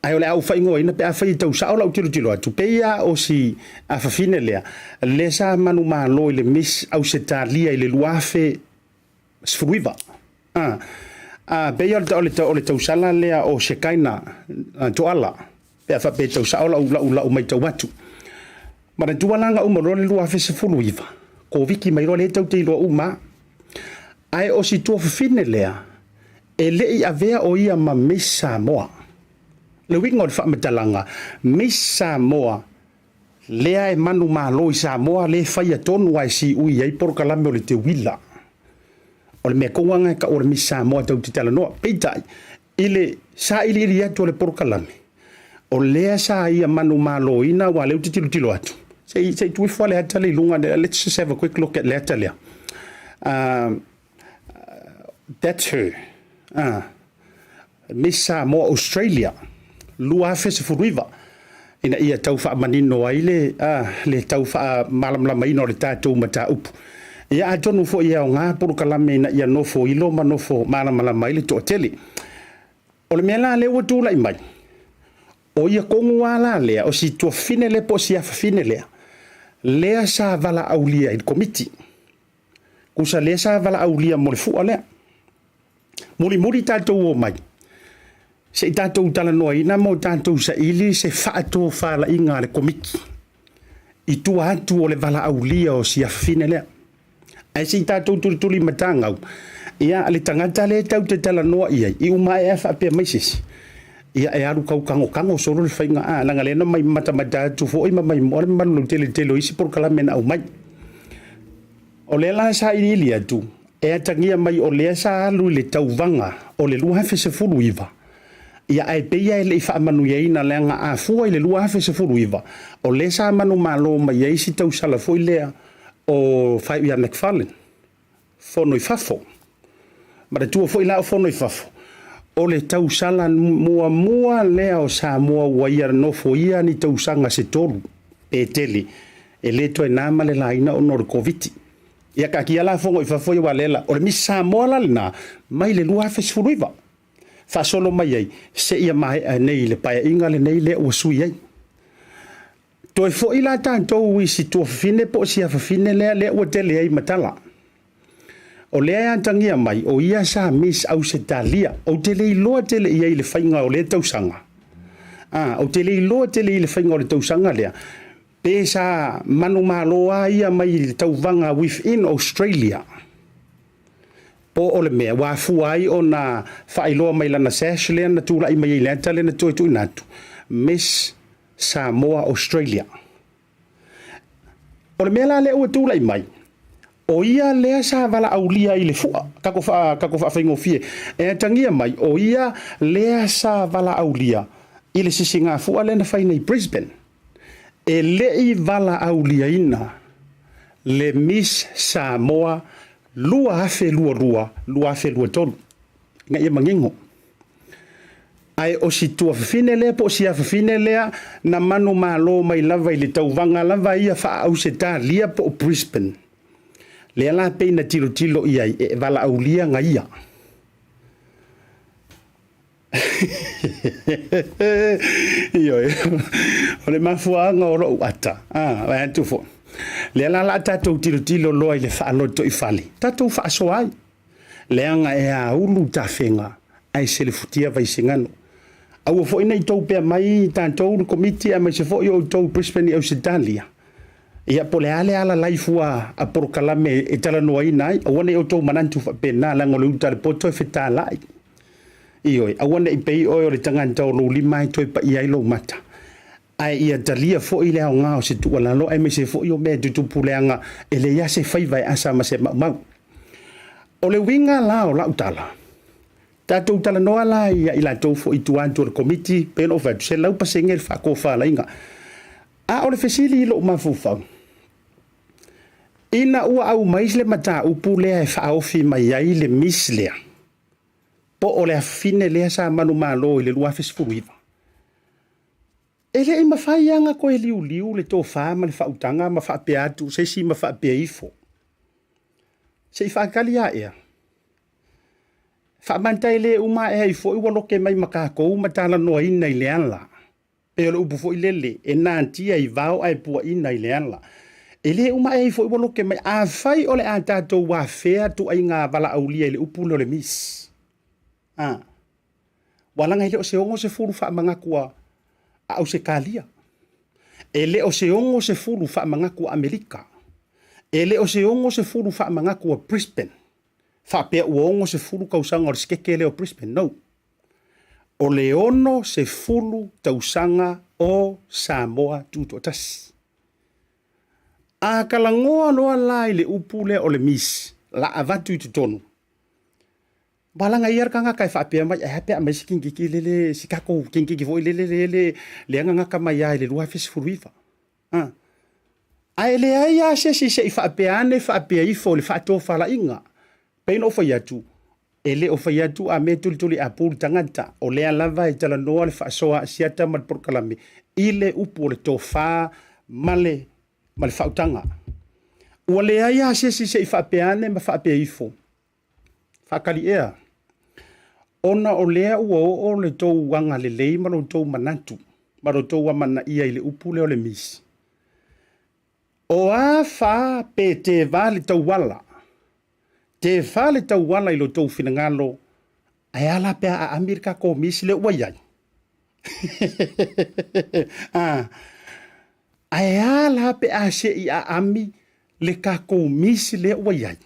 Ae o le a ou faaigoaina pe afai e tau sao lau tilotilo atu, pei lava o si afafine lea, lea sa manumalo i le Miss Ausetalia i le 2019. A, a pei o le, o le, o le tausala lea o Shekaina Toala, pe a faapea e tau sao lau, lau, lau matau atu. Manatua la na uma loa le 2019, Koviti mai loa lea tatou te iloa uma lava. Ae o si tuafafine lea, e le i avea o ia ma Miss Samoa. Le uiga o le faamatalaga, Miss Samoa lea e manumalo i Samoa, lea e faia tonu lava e siui ai polokalame o le teuila. O le mea tonu lava lena e tau o le Miss Samoa tatou te talanoa. Peitai, i le sailiili atu o le polokalame, o lea sa ia manumaloina, aua o lea ou te tilotilo atu, se i, se i tuu ifo lava le ata lea i luga, let's just have a quick look at le ata lea. That's her. Miss Samoa Australia 2019, ina ia tau faamanino ai le, le tau faamalamalamaina o le tatou mataupu. Ia atonu foi e aoga polokalame ina ia nofo ilo ma nofo malamalama ai le toatele. O le mea la lea ua tulai mai, o ia tonu lava la lea, o si tuafafine lea po o si afafine lea, lea sa valaaulia i le Komiti. Tusa lea sa valaaulia mo le fua lea. Mulimuli tatou omai, se i tatou talanoaina ma o tatou saili se faatofalaiga a le Komiti i tua atu o le valaaulia o si afafine lea. Ae se i tatou tulituli matagau, ia le tagata lea tatou te talanoa i ai, i uma ae faapea mai se isi, ia e alu tau tagotago solo le faiga, a, leaga lea na mai matamata atu foi ma mai moa le mamalu lautele i le tele o isi polokalame na aumai. O lea la e sailiili atu, e atagia mai o lea sa alu i le tauvaga o le 2019, ia ae pei lava e le i faamanuiaina leaga a fua i le 2019, o lea sa manumalo mai ai si tausala foi lea o Faia McFarlane, Fono i Fafo. Manatua foi la o Fono i Fafo, o le tausala muamua lea o Samoa ua ia nofoia ni tausaga se tolu pe tele, e le toe na ma le laina ona o le Koviti. Ia taatia la Fono i Fafo ia aua lea la, o le Miss Samoa la lena mai le 2019 faasolo mai ai seia maea nei i le paeaiga lenei lea ua sui ai. Toe foi la tatou i si tuafafine po o si afafine lea lea ua tele ai matala. O lea e atagia mai o ia sa Miss Ausetalia. Ou te le iloa tele i ai i le faiga o lea tausaga. A, ou te le iloa tele i le faiga o le tausaga lea, pe sa manumalo a ia mai i le tauvaga within Australia, po o le mea ua afua ai ona faailoa mai lana sash lea na tulai mai ai i le ata lea na toe tuuina atu, Miss Samoa Australia. O le mea la lea ua tulai mai, o ia lea sa valaaulia i le fua, tatou faa, tatou faafaigofie, e atagia mai, o ia lea sa valaaulia i le sisigafua lea na fai nei i Brisbane. E le i valaauliaina le Miss Samoa 2022, 2023, ina ia manino. Ae o si tuafafine lea po o si afafine lea na manumalo mai lava i le tauvaga lava ia faa-Ausetalia po o Brisbane, lea la pei na tilotilo i ai e valaaulia na ia. Ioe, o le mafuaaga o lou ata, a, vae atu foi, lea la o le a tatou tilotilo loa i le faalotoifale, tatou faasoa ai. Leaga e aulu tafega ae selefutia Vaisigano. Aua foi ne i tou pea mai tatou le Komiti aemaise foi o outou Brisbane i Ausetalia, ia po o le a le alalai fua a polokalame e talanoaina ai, aua ne i outou manatu faapena leaga o le uta a le poto e fetalai. Ioe, aua ne i pei oe o le tagata o lou lima e toe paia ai lou mata. Ae ia talia foi le aoga o se tuualalo aemaise foi o mea e tutupu leaga e leai lava se faiva e asa ma se maumau. O le uiga la o lau tala, tatou talanoa la ia i latou foi i tua atu o le Komiti, pei ona ou fai atu, 100% le faatofalaiga. A o le fesili i lou mafaufau, ina ua aumai le mataupu lea e faaofi mai ai le miss lea, po o le afafine lea sa manumalo i le 2019, e le i mafai lava ona toe liuliu le tofa ma le faautaga ma faapea atu se isi ma faapea ifo, se i faatali lava ea, faamata e le uma ae ai foi ua loke mai ma tatou ma talanoaina i le ala. Pei o le upu foi lele, e natia i vao ae puaina i le ala. E le uma ae ai foi ua loke mai. Afai o le a tatou afea ituaiga valaaulia i le upu lea o le miss, a, ua laga e le o se 60 faamanatu a Ausetalia, e le o se 60 faamanatu a Amerika, e le o se 60 faamanatu a Brisbane, faapea ua 60 tausaga o le sikeke lea o Brisbane. No. O le 60 tausaga o Samoa Tutoatasi. A talanoa loa la i le upu lea o le miss, la avatu i totonu, ua laga ia le tagata e faapea mai, ae a pe a aumai se kinigiti lele, si tatou kinigiti foi lele lele lea na gata mai lava i le 2019. A. Ae leai lava se isi se i faapea ane faapea ifo i le faatofalaiga. Pei ona ou fai atu, e le o fai atu a mea tulituli apu le tagata, o lea lava e talanoa le faasoa asiata ma le polokalame i le upu o le tofa ma le ma le faautaga. Ua leai lava se isi se i faapea ane ma faapea ifo. Faatali ea, ona o lea ua oo le tou agalelei ma lo outou manatu ma lo outou amanaia i le upu lea o le misi. O a fa pe teva le tauala, teva le tauala i lo outou finagalo, ae a la pe a aami le tatou misi lea ua i ai? Ah, ae a la pe a se i aami le tatou misi lea ua i ai?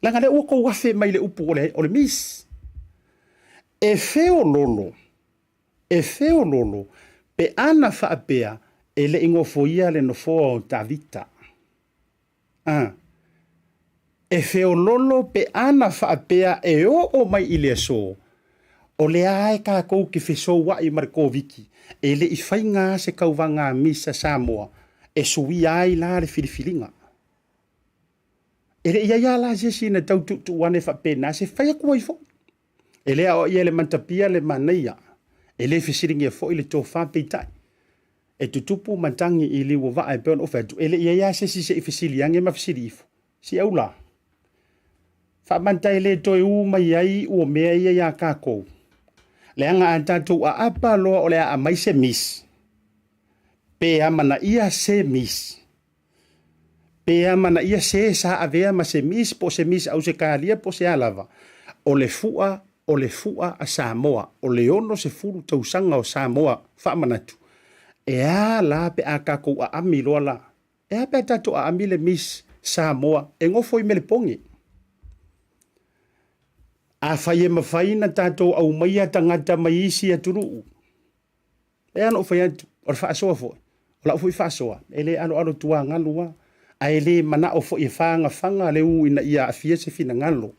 Leaga lea ua tou afe mai le upu o le, o le miss. E feololo, e feololo pe ana faapea e le i nofoia le nofoa o Tavita. A. E feololo pe ana faapea e oo mai i le aso, o lea lava e tatou te fesoua'i ma le Koviti, e le i faiga lava se tauvaga Miss a Samoa e suia ai la le filifiliga. E le i ai lava la se isi na tau tuutuu ane faapena se fai atu ai foi. E le aoaia e le matapia le manaia, e le fesiligia foi le tofa peitai. E tutupu matagi i liu o vaa e pei ona ou fai atu, e le i ai lava se isi se i fesili ane ma fesili ifo. Siau la. Faamata e le toe u mai ai ua mea ia iā tatou. Leaga a tatou aapa loa o le a aumai se miss, pe amanaia se miss, Pe amanaia se sa avea ma se Miss po o se Miss Ausetalia po o se a lava, o le fua o le fua a Samoa, o le 60 tausaga o Samoa faamanatu. E a la pe a tatou aami loa la? E a pe a tatou aami le Miss Samoa e nofo i Melepone? Afai e mafai na tatou aumaia tagata mai isi atunuu, E ala ou fai atu, o le faasoa foi, o lau foi faasoa, e le aloalo tuagalu lava, ae le manao foi e fagafaga le u ina ia aafia se finagalo.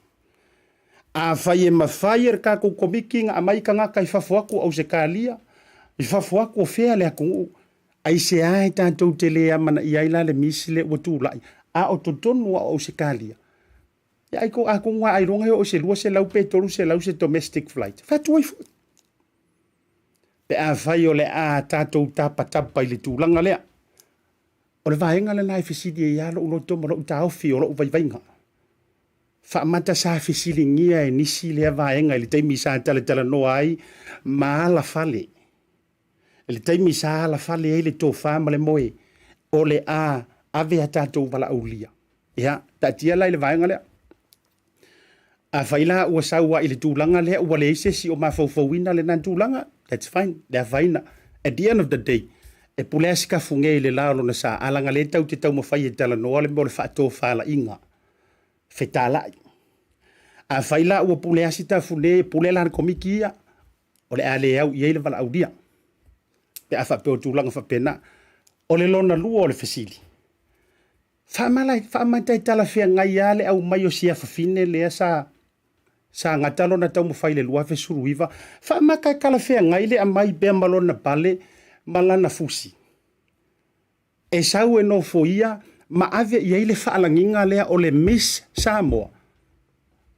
Afai e mafai e le tatou Komiti ona aumai tagata i fafo atu o Ausetalia, i fafo atu o fea le atunuu, aisea e tatou te le amanaia ai la le misi lea ua tulai, a o totonu lava o Ausetalia. Ia ai ko atonu lava ailoga e oo i se 200 pe 300 se domestic flight. Fai atu ai foi. Pe afai o le a tatou tapatapa i le tulaga lea, o le vaega lena e fesili ai lava lou loto ma lou taofi o lou vaivaiga. Faamata sa fesiligia e nisi lea vaega i le taimi sa talatalanoa ai ma alafale. I le taimi sa alafale ai le tofa ma le moe, o le a ave a tatou valaaulia. Ia, taatia la i le vaega lea. Afai la ua sau lava i le tulaga lea ua leai se isi o mafaufauina lena tulaga, that's fine, le afaina. At the end of the day, e pule lava si Kafuge i le la o lona sa, a leaga lea tatou te taumafai e talanoa le mea o le faatofalaiga, fetalai. Afai la ua pule lava si Tafune, e pule la le Komiti ia, o le a le au i ai le valaaulia. Pe a faapea o tulaga faapena. O le lona lua o le fesili, Faamalai, faamatai talafeagai lava le aumai o si afafine lea sa sa gata lona taumafai i le 2019, faamata e talafeagai le aumai pea ma lona pale ma lana fusi e sau e nofoia ma ave i ai le faalagiga lea o le Miss Samoa.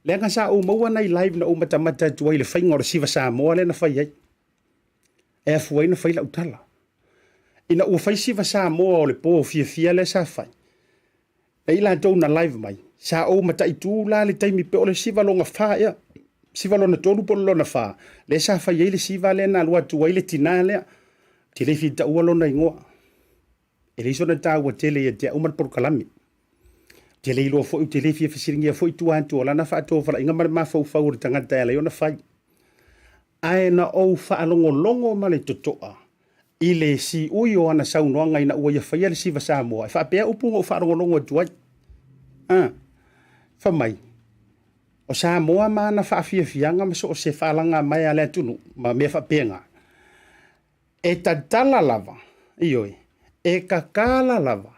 Leaga sa ou maua nai live na ou matamata atu ai i le faiga o le Siva Samoa lea na fai ai. E afua ai ona fai lau tala. Ina ua fai Siva Samoa o le po fiafia lea sa fai, e i latou na live mai, sa ou mataitu la le taimi pe o le siva lona fa ea, siva lona tolu po o le lona fa, lea sa fai ai le siva lea na alu atu ai le tinā lea. Ou te le fia taua lona igoa. E leai sona taua tele ia te au ma le polokalame. Ou te le iloa foi, ou te le fia fesiligia foi tua atu o lana faatofalaiga ma le mafaufau o le tagata e ala ai ona fai. Ae na ou faalogologo ma le totoa i le siui o ana saunoaga ina ua ia faia le siva Samoa, e faapea upu na ou faalogologo atu ai. A, fai mai, o Samoa ma ana faafiafiaga ma so o se faalagamaea a le atunuu ma mea faapena, e tatala lava, ioe, e tatala lava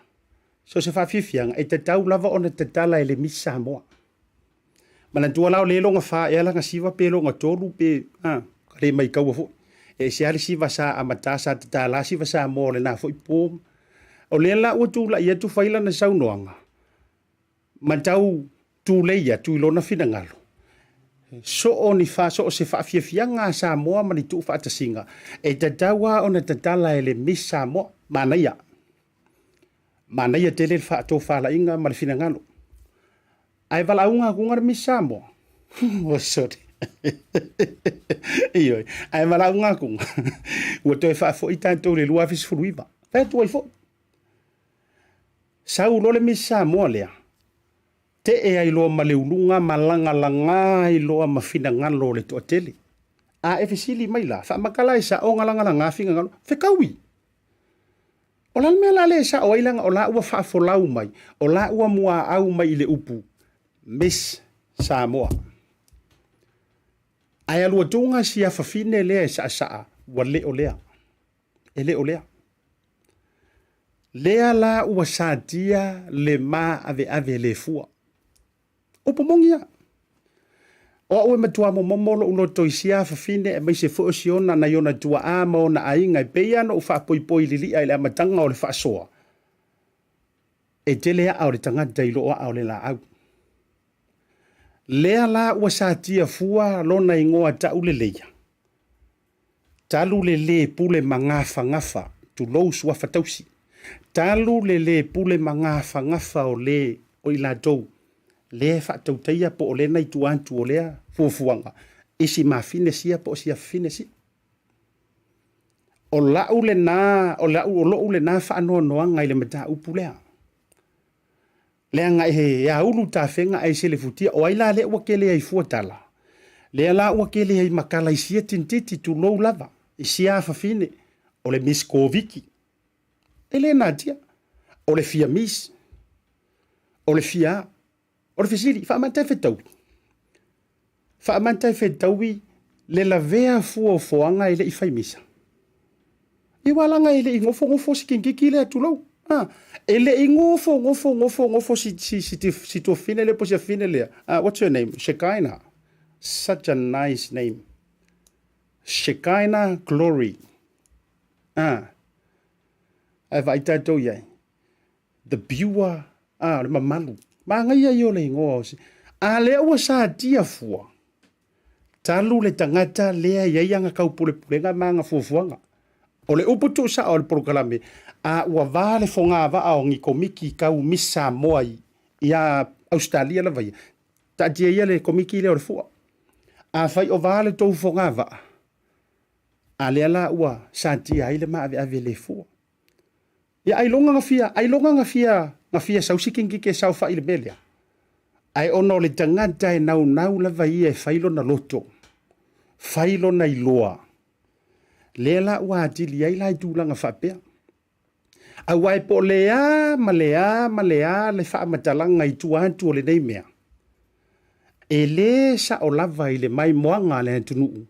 so o se faafiafiaga, e tatau lava ona tatala e le Miss Samoa. Manatua la o lea e lona fa ea lana siva pe lona tolu pe a ka le maitaua foi. E ese lava le siva sa amata sa tatala siva Samoa o lena foi po. O lea la ua tulai atu fai lana saunoaga ma tau tulei atu i lona finagalo. Soo ni fa so o se faafiafiaga a Samoa ma ni tuufaatasiga e tatau lava ona tatala e le Miss Samoa. Manaia. Manaia tele le faatofalaiga ma le finagalo. Ae valaauga atuga le Miss Samoa. Oh, sorry. Ioe, ae valaauga atuga. Ua toe faafoi tatou i le 2019. Fai atu ai foi. Sau loa le Miss Samoa lea, tee ai loa ma le uluga ma lagalaga ai loa ma finagalo o le toatele. A e fesili mai la, faamata la e sao ona lagalaga finagalo, fetaui. O le a le mea la lea e sao ai leaga o la ua faafolau mai, o la ua muaau mai i le upu Miss Samoa. Ae alu atuga si afafine lea e saasaa, ua le o lea. E le o lea. Lea la ua satia le maaveave le fua. Upu moni ia. O au e matua momomo lo'u loto i sia afafine aemaise foi o si ona nai ona tuaa ma ona aiga e pei lava ona ou faapoipoi lili'a i le amataga o le faasoa, e tele aa o le tagata i loo aa o le laau. Lea la ua satia fua lona igoa ta'uleleia. Talu le lē pule magafagafa, tulou suafa tausi. Talu le lē pule magafagafa o lē o i latou lea e faatautaia po o lea na i tua atu o lea fuafuaga i si mafine sia po o si afafine sia. O la'u lena, o la'u, o lo'u lena faanoanoaga i le mataupu lea. Leaga e aulu tafega ae selefutia, o ai la lea ua kele ai fua tala? Lea la ua kele ai ma tala i sia tinititi, tulou lava, i sia afafine, o le Miss Koviki. E le natia, o le fia Miss, o le fia a. O le fesili, faamata e fetaui? Faamata e fetaui le lavea fua o foaga e le i fai misa. Ia aua leaga e le i gofogofo si kikiki lea tulou. Ah, e le i gofo gofo gofo gofo si si si si tuafine lea po si afine lea. Ah, what's her name? Shekinah. Such a nice name. Shekinah Glory. Ah. Ae vaai tatou i ai. The Pure, ah, o le mamalu. Manaia ia o le igoa o si. A lea ua satia fua, talu le tagata lea e i ai ana taupulepulega ma ana fuafuaga. O le upu tuusao o le polokalame, a ua va le fogavaa o ni komiti tau Miss Samoa i, ia Ausetalia lava ia, taatia ia le komiti lea o le fua. Afai o va le tou fogavaa, a lea la ua satia ai le maaveave le fua. Ia ailoga na fia, ailoga na fia, na fia sau si kikiki e saofai i le mea lea. Ae ona o le tagata e naunau lava ia e fai lona loto, fai lona iloa, lea la ua atili ai la i tulaga faapea. Aua e po o le a ma le a ma le a le faamatalaga i tua atu o lenei mea, e le sao lava i le maimoaga a le atunuu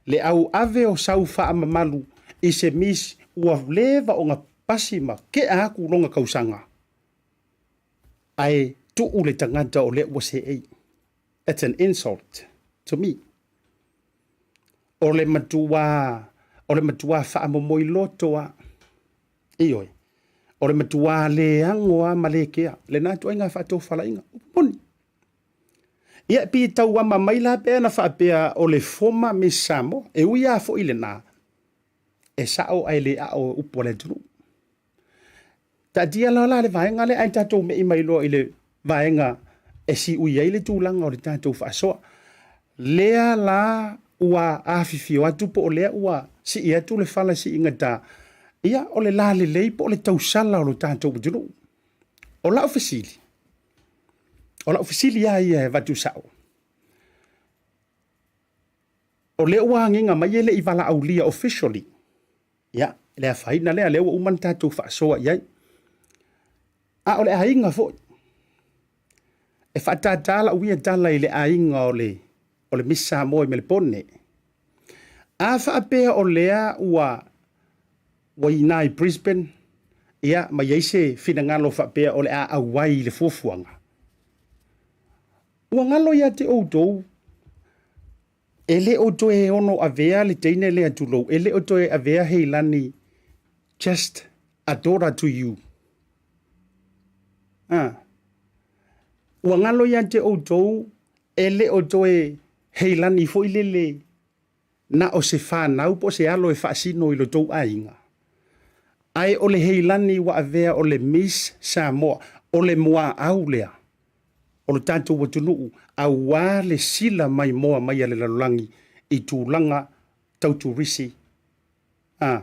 le auave o sau faamamalu i se Miss ua leva ona pasi ma kea atu lona kausaga ae tuu le tagata o lea ua seei. That's an insult to me. O le matua, o le matua faamomoi loto a. Ioe. O le matua le ago a ma le kea. Lena ituaiga faatofalaiga. Upu moni. Ia, pei e tauama mai la pe ana faapea o le former Miss Samoa. E ui lava foi lena, e sao ae le ao upu a le atunuu. Taatia loa la le vaega lea ae tatou me'i mai loa i le vaega e siui ai le tulaga o le tatou faasoa. Lea la ua afifio atu po o lea ua sii atu le fala siigatā, ia o le lalelei po o le tausala o lo tatou atunuu. O lau fesili, o lau fesili lava ia e avatu sao, o lea ua agiga mai e le i valaaulia officially, Ia, le afaina lea, lea ua uma ona tatou faasoa i ai. A o le aiga foi, e faatātā lau ia tala i le aiga o le, o le Miss Samoa i Melepone. A faapea o lea ua, ua i ina i Brisbane, ia, ma i ai se finagalo faapea o le a auai i le fuafuaga, ua galo ia te outou E le o toe ono avea le teine lea tulou, e le o toe avea Heilani just a daughter to you. Ah. Ua galo ia te outou, e le o toe Heilani foi lele na o se whanau po se alo e faasino i lo tou aiga. Ae o le Heilani ua avea o le Miss Samoa, o le muaau lea. o lo tatou atunuu aua le sila maimoa mai a le lalolagi i tulaga tau turisi a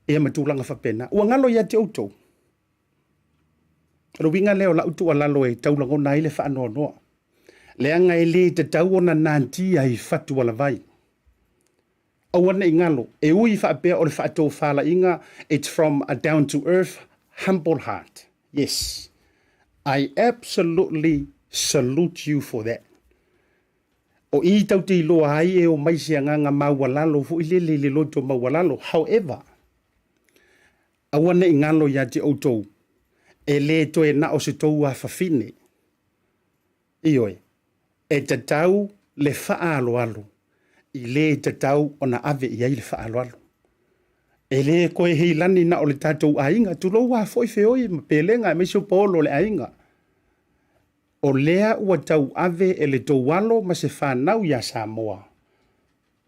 ia ma tulaga faapena. Ua galo ia te outou. O le uiga lea o lau tuualalo e tau lagona ai le faanoanoa, leaga e le tatau ona natia i fatualavai. Aua ne i galo, e ui faapea o le faatofalaiga, it's from a down to earth, humble heart. Yes, I absolutely salute you for that. O i tau te iloa ai e o mai se agaga maualalo foi lele i le loto maualalo. However, aua ne i galo ia te outou, e le toe na o se tou afafine. Ioe, e tatau le faaaloalo i le tatau ona ave i ai le faaaloalo. E le koe heilani na o le tatou aiga, tulou a foi feoi ma pelega aemaise o paolo o le aiga. O lea ua tau ave e le tou alo ma se fanau iā Samoa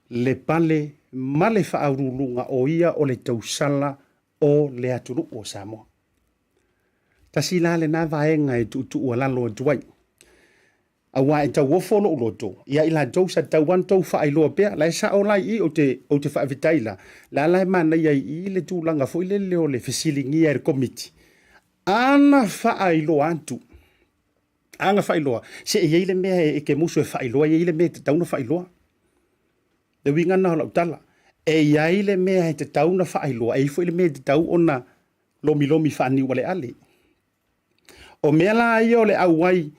le pale ma le faauluuluga o ia o le tausala o le atunuu o Samoa. Tasi la lena vaega e tuutuualalo atu ai. Aua e tauofo lou loto ia i latou sa tatau lava ona tou faailoa pea. La e sao la i i, ou te, ou te faafetai la. La la e manaia i i le tulaga foi lele o le fesiligia e le Komiti. Ana faailoa atu, ana faailoa, se e i ai le mea e te musu e faailoa, e i ai le mea e tatau ona faailoa. Le uiga lena o lau tala. E i ai le mea e tatau ona faailoa, e i ai foi le mea e tatau ona lomilomi faaniualeale. O mea la ia o le auai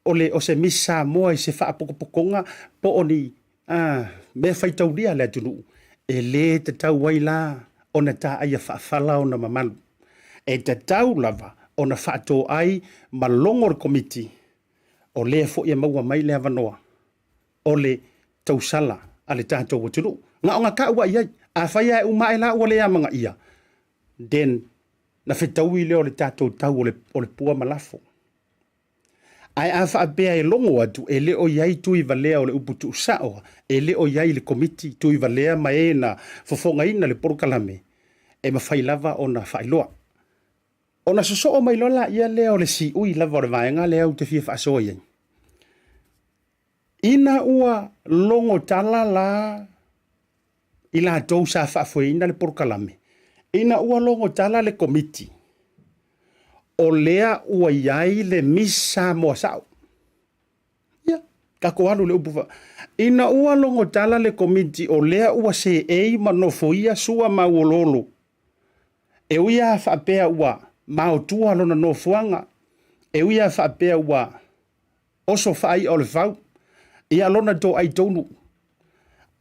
o le o se Miss Samoa i se faapotopotoga po o ni a, mea faitaulia a le atunuu, e le tatau ai la ona taaia faafala ona mamalu. E tatau lava ona faatoai ma logo le Komiti, o lea foi e maua mai le avanoa o le tausala a le tatou atunuu. Na ona tau lava i ai. Afai lava e uma ae la ua le amanaia, then na fetaui lea o le tatou tau o le, o le pua ma lafo. Ae a faapea e logo atu, e le o i ai tui valea o le upu tuusao, e le o i ai le komiti tui valea ma e na fofogaina le polokalame, e mafai lava ona faailoa. Ona sosoo mai loa laia lea o le siui lava o le vaega lea ou te fia faasoa i ai. Ina ua logo tala la i latou sa faafoeina le polokalame, ina ua logo tala le Komiti, o lea ua i ai le Miss Samoa sao. Ia, tatou alu i le upu fa... Ina ua logo tala le Komiti o lea ua seei ma nofoia Sua ma Auoloolo, e ui lava faapea ua maotua lona nofoaga, e ui lava faapea ua oso faai'a o le fau, ia lona toai tonu.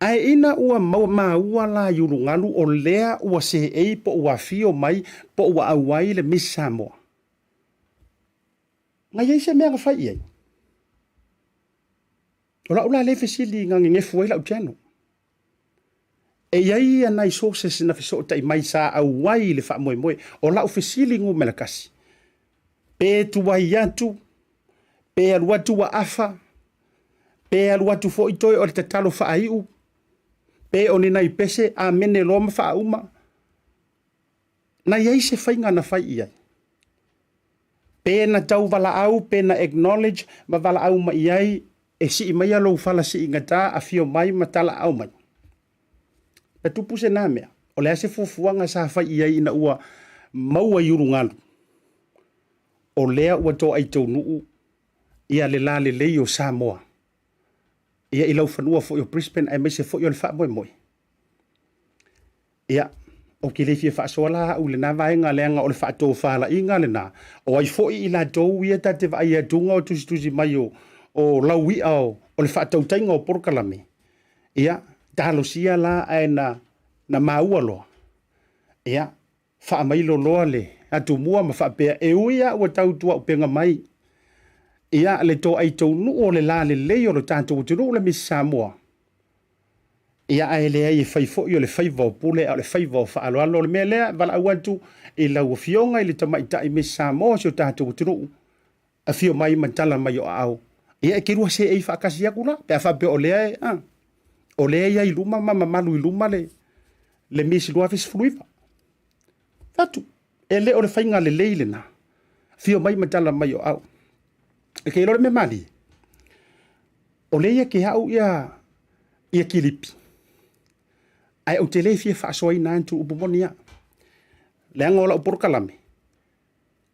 Ae ina ua maua la i ulugalu o lea ua seei po ua afio mai po ua auai le Miss Samoa. Na i ai se mea na fai i ai? O lau la lea fesili na nenefu ai lau channel. E i ai ia nai sources na fesootai mai sa auai i le faamoemoe. O lau fesili numera kasi, pe tuai atu, pe alu atu ua afa, pe alu atu foi toe o le tatalo faaiu, pe o ni nai pese, amene loa ma faauma. Na i ai se faiga na fai i ai? Pe na tau valaau, pe na acknowledge ma valaau mai i ai e sii maia lou fala siigata, afio mai ma talaau mai. Na tupu se na mea? O le a se fuafuaga sa fai i ai ina ua maua i ulugalu? O lea ua toai taunuu ia le lalelei o Samoa ia i laufanua foi o Brisbane aemaise foi o le faamoemoe. Ia, ou te le fia faasoa la au i lena vaega leaga o le faatofalaiga lena, o ai foi i latou ia ta te vaai atuga o tusitusi mai o, o laui'a o, o le faatautaiga o polokalame. Ia, talosia la ae na, na maua loa. Ia, faamailo loa le atumua ma faapea, e ui lava ua tau tuaupega mai, ia, le toai taunuu o le lalelei o lo tatou atunuu le Miss Samoa, ia ae leai e fai foi o le faiva o pule a o le faiva o faaaloalo. O le mea lea, valaau atu i lau Afioga i le Tamaitai Miss Samoa o si o tatou atunuu, afio mai ma tala mai o aao. Ia e te lua seei faatasi atu la, pe a faapea o lea e, a, o lea e i ai i luma ma mamalu i luma le, le Miss 2019. Fatu, e le o le faiga lelei lena. Afio mai ma tala mai o aao. E te iloa le mea malie, o lea ia te au ia, ia kilipi, ae ou te le fia faasoaina atu upu moni a. Leaga o lau polokalame,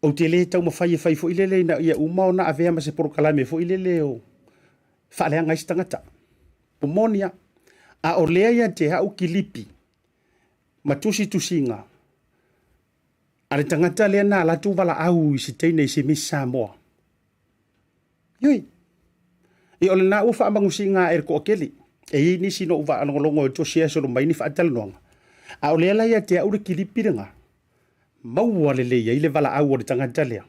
ou te le taumafai e fai foi lele ina ia uma ona avea ma se polokalame foi lele o faaleaga ai se tagata. Upu moni a. A o lea ia te au kilipi ma tusitusiga a le tagata lea na alu atu valaau i se teine i se Miss Samoa. Ioe. Ia o lena ua faamanusiga ae le toatele. E i ai nisi na ou faalogologo e tosia solo mai ni faatalanoaga. A o lea la ia te au le kilipi lena, maua lelei ai le valaau o le tagata lea.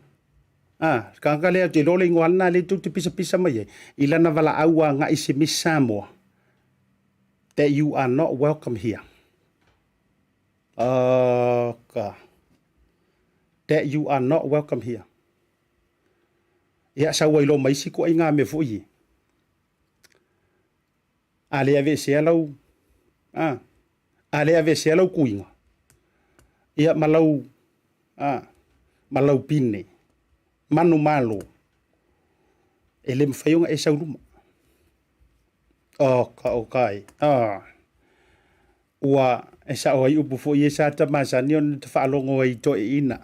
A, le tagata lea ou te iloa o le igoa lena lea tou te pisapisa mai ai, i lana valaau agai i se Miss Samoa, that you are not welcome here. Oka. That you are not welcome here. Ia, sau ai loa ma isi ituaiga mea foi ia. A le aveesea lau, a, a le aveesea lau tuiga, ia ma lau, a, ma lau pine, manumalo, e le mafai ona e sau i luma. Oka, oka e, a. Ua e sao ai upu foi ia sa ta masani ona ta faalogo ai i toeaiina,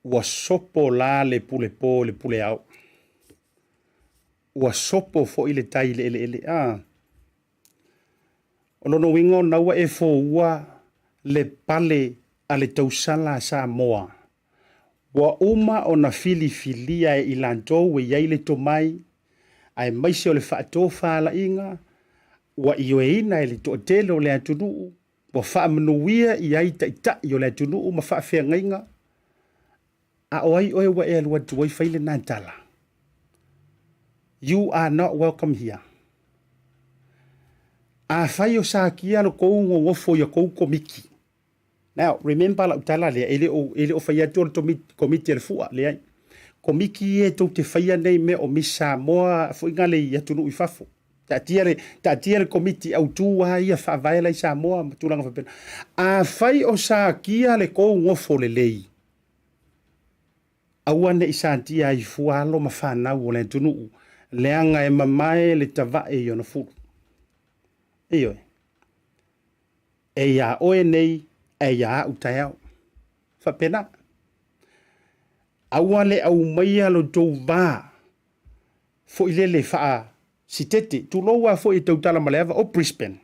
ua sopo la le pule po i le pule ao. Ua sopo foi le tai i le eleele. A. O lona uiga ona ua e foua le pale a le tausala a Samoa. Ua uma ona filifilia e i latou e i ai le tomai, aemaise o le faatofalaiga ua ioeina e le toatele o le atunuu, ua faamanuia i ai taitai o le atunuu ma faafeagaiga, a o ai oe ua e alu atu ai fai lena tala? You are not welcome here. Afai o sakia lo kou gogofo i a kou komiti, Now, remember lau tala lea, e le o, e le o fai atu o le komiti a le fua, leai. Komiti ia e tou te faia nei mea o Miss Samoa foi na le i atunuu i fafo. Taatia le, taatia le komiti autu lava ia faavae la i Samoa ma tulaga faapena. Afai o satia le tou nofo lelei, aua ne i satia ai fua alo ma fanau o le atunuu, leaga e mamae le tavae i ona fulu. Ioe. E iā oe nei ae iā au taeao. Faapena. Aua le aumaia lo tou va foi lele faa sitete, tulou lava foi e tautala ma le ava o Brisbane.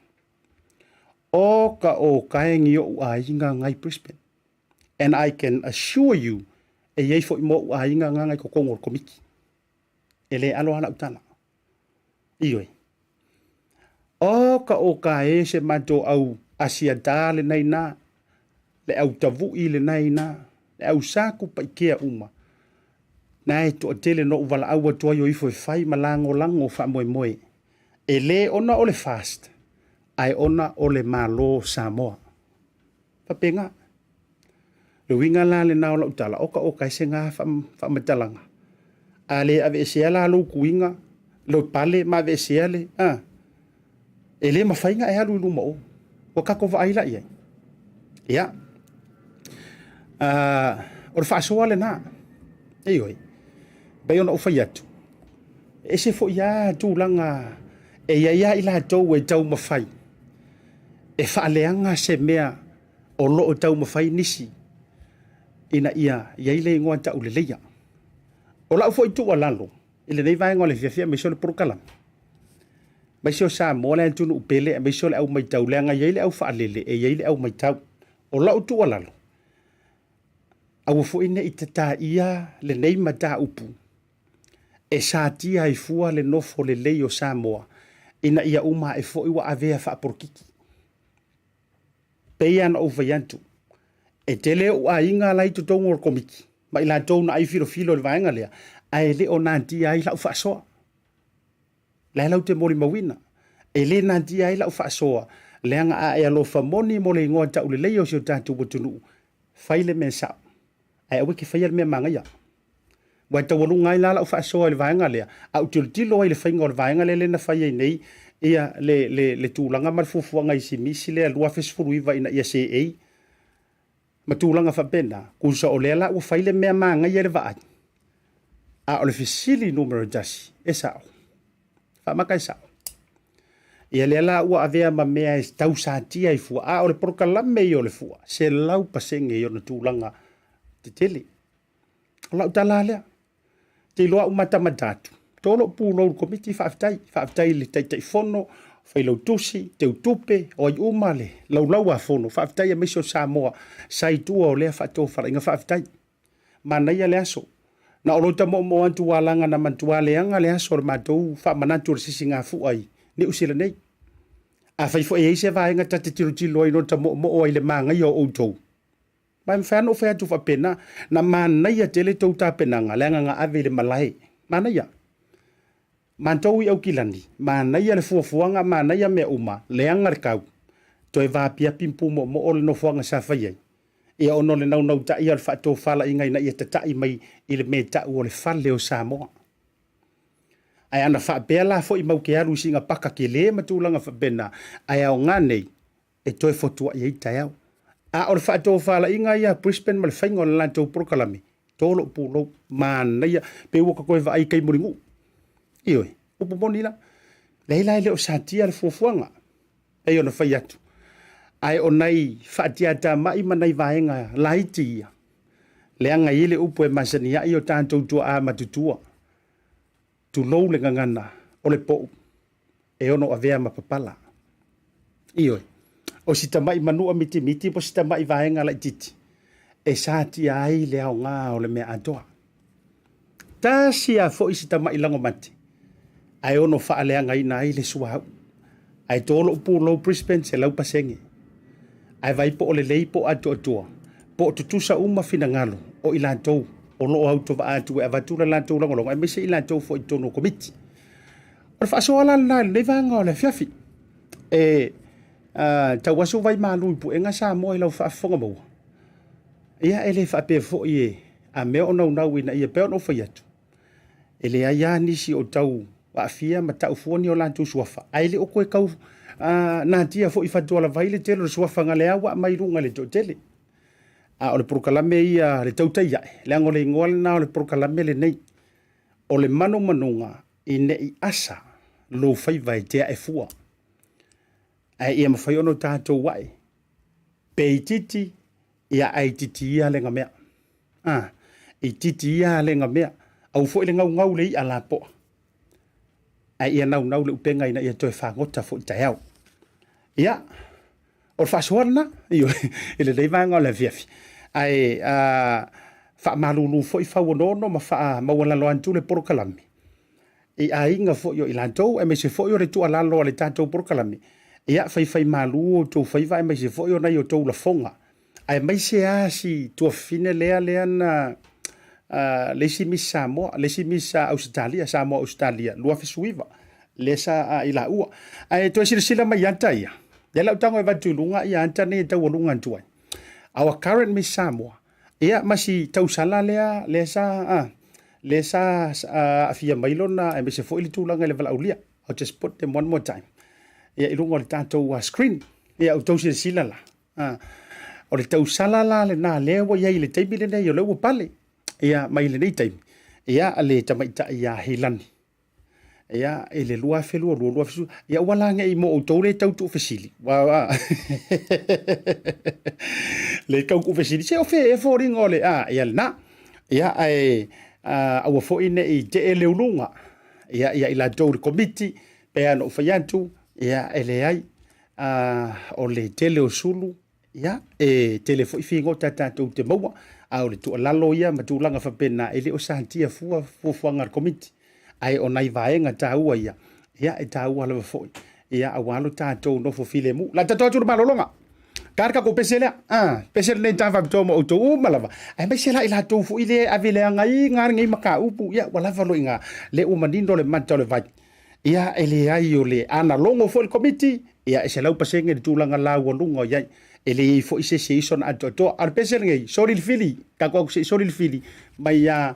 O ka o kae ni o'u aiga ngai Brisbane. And I can assure you, e i ai foi ma o'u aiga nga ngai totonu o le komiti. E le alo lava lau tala. Ioe. Oka oka e se matou au asiata lena ina, le au tavu'i lena ina, le au saku paikea uma. Na e toatele na ou valaau atu ai o ifo e fai ma lagolago faamoemoe, e le ona o le FAST, ae ona o le Malo o Samoa. Faapena. Le uiga la lena o lau tala, oka oka e se ga faamatalaga. A le aveesea la lou tuiga, lou pale ma aveesea le, a, e le mafai ona e alu i luma o. Ua tatou vaai la i ai. Ia, o le faasoa lena. Ioe, pei ona ou fai atu, e ese foi lava tulaga e i ai lava i latou e taumafai e faaleaga se mea o lo o taumafai nisi ina ia i ai le igoa tauleleia. O lau foi tuualalo i lenei vaega o le afiafi aemaise o le polokalame, aemaise o Samoa le atunuu pele aemaise o le au matau, leaga e i ai le au faalele, e i ai le au matau. O lau tuualalo, aua foi ne i tataia lenei mataupu e satia ai fua le nofo lelei o Samoa ina ia uma ae foi ua avea faapolokiki. Pei lava ona ou fai atu, e tele ou aiga la i totonu o le Komiti ma i latou na ai filofilo i le vaega lea, ae le o natia ai lau faasoa. La e latou te molimauina, e le natia ai lau faasoa, leaga a e alofa moni mo le igoa tauleleia o si o tatou atunuu, fai le mea sao, ae aua e te faia le mea manaia. Ua e taualuga ai la lau faasoa i le vaega lea, a ou tilotilo ai i le faiga o le vaega lea na fai ai nei ia le, le, le tulaga ma le fuafuaga i simisi lea 2019 ina ia seei ma tulaga faapena, tusa o lea la ua fai le mea manaia i le vaai. A o le fesili numera 1, e sao. Faamata e sao. Ia lea la ua avea ma mea e tausatia ai fua, a o le polokalame ia o le fua, 100% i ona tulaga tetele. O lau tala lea. Te iloa au matamata atu. To lou pulou i le komiti, faafetai. Faafetai i le Taitaifono, Failautusi, Teutupe, o ai uma le laulau a fono. Faafetai aemaise o Samoa sa i tua o lea faatofalaiga. Faafetai. Manaia le aso. Na o lota moomoo atu ua alaga na matua leaga le aso o le matou faamanatu o le sisigafua i Niu Sila nei. Afai foi e i ai se vaega ta te tilotilo ai no ta moomoo ai i le manaia o outou, Ma e mafai lava ona ou fai atu faapena, na manaia tele tou tapenaga, leaga na ave i le malae. Manaia. Matou i Aukilani, manaia le fuafuaga, manaia mea uma, leaga le tau, toe vaapiapi ma pumoomoo le nofoaga sa fai ai, ia ona o le naunautaia o le faatofalaiga ina ia tatai mai i le mea e tau o le fale o Samoa. Ae ana faapea la foi mau te alu i sina paka tele ma tulaga faapena, ae aoga nei, e toe fotuai ai taeao. A o le faatofalaiga ia a Brisbane ma le faiga o le latou polokalame, to lou pulou, manaia, pei ua ta toe vaai i tai mulinuu. Ioe, upu moni la. Leai la e le o satia le fuafuaga, pei ona fai atu. Ae o nai faatiatamai ma nai vaega laiti ia, leaga e i ai le upu e masani ai o tatou tuaa matutua, tulou le gagana o le pou, e ono avea ma papala. Ioe, o si tama'i manua mitimiti po si tama'i vaega laitiiti e satia ai le aoga o le mea atoa. Tasi a foi si tama'i lagomate ae ono faaleagaina ai le suauu. Ae to lou pulou Brisbane 100%. Ae vai po o lelei po o atoatoa, po o tutusa uma finagalo o i latou o lo o autovaa atu e avatu le latou lagolago aemaise i latou foi i totonu o Komiti. O le faasoa la lena i lenei vaega o le afiafi. E tau asu vai malu i puega Samoa i lau faafofoga maua. Ia e le faapea foi e a mea o naunau ina ia pei ona ou fai atu. E leai lava nisi o tau aafia ma tau fua ni o latou suafa, ae le o toe tau natia foi i fatualavai le tele o le suafa na lea ua aumai i luga i le toatele. A o le polokalame ia le tautai ae, leaga o le igoa lena o le polokalame lenei. O le manumanuga i ne i asa lou faiva e te ae fua, ae ia mafai ona tatou ae pe itiiti, ia ae itiiti ia le gamea. A, itiiti ia le gamea. Aua foi le gaugau le i'a lapoa, ae ia naunau le upega ina ia toe fagota foi taeao. Ia, o le faasoa lena i lenei vaega o le afiafi. Ae faamalulu foi fauonoono ma faamaualalo atu le polokalame. i aiga foi o i latou, aemaise foi o le tuualalo a le tatou polokalame, ia faifaimalu outou faiva aemaise foi o nai outou lafoga, aemaise lava si tuafafine lea lea na le isi Miss Samoa, le isi Miss Ausetalia, Samoa Ausetalia 2019, lea sa i laua. Ae toe silasila mai i ata ia, lea la ou tago e avatu i luga ia ata nei e taualuga atu ai. Our current Miss Samoa, ia ma si tausala lea lea sa lea sa aafia mai lona aemaise foi le tulaga i le valaaulia. I'll just put them one more time. Ia i luga o le tatou screen. Ia outou silasila la. O le tausala la lena lea ua i ai i le taimi lenei o lea ua pale. Ia mai lenei taimi. Ia le tamaitai ia Heilani. Ia, i le 2022, 2010, ia aua la ne i mo outou le tau tuufesili. Ua, le tau tuufesili, se o fea e foliga o le, a, ia lena. Ia, ae, aua foi ne i tee le uluga, ia, ia i latou i le komiti, pei lava ona ou fai atu, ia, e leai, o le tele o sulu, Ia, e tele foi figota tatou te maua, a o le tuualalo ia ma tulaga faapena, e le o satia fua fuafuaga a le Komiti. Ae o nai vaega taua ia, ia e taua lava foi, ia aua lo tatou nofo filemu. O le a tatou atu i le malologa. Ka le tatou pese lea, a, pese lenei ta faapitoa mo outou uma lava, aemaise la i latou foi lea e ave leagaina lenei mataupu, ia ua lava loiga, lea ua manino le mata o le vai. Ia, e leai o le ana logo foi le Komiti, ia e 100% le tulaga laualuga o i ai. E leai foi se isi e iso na atoatoa. A o le pese lenei, soli le fili, tatou atu se i soli le fili mai ia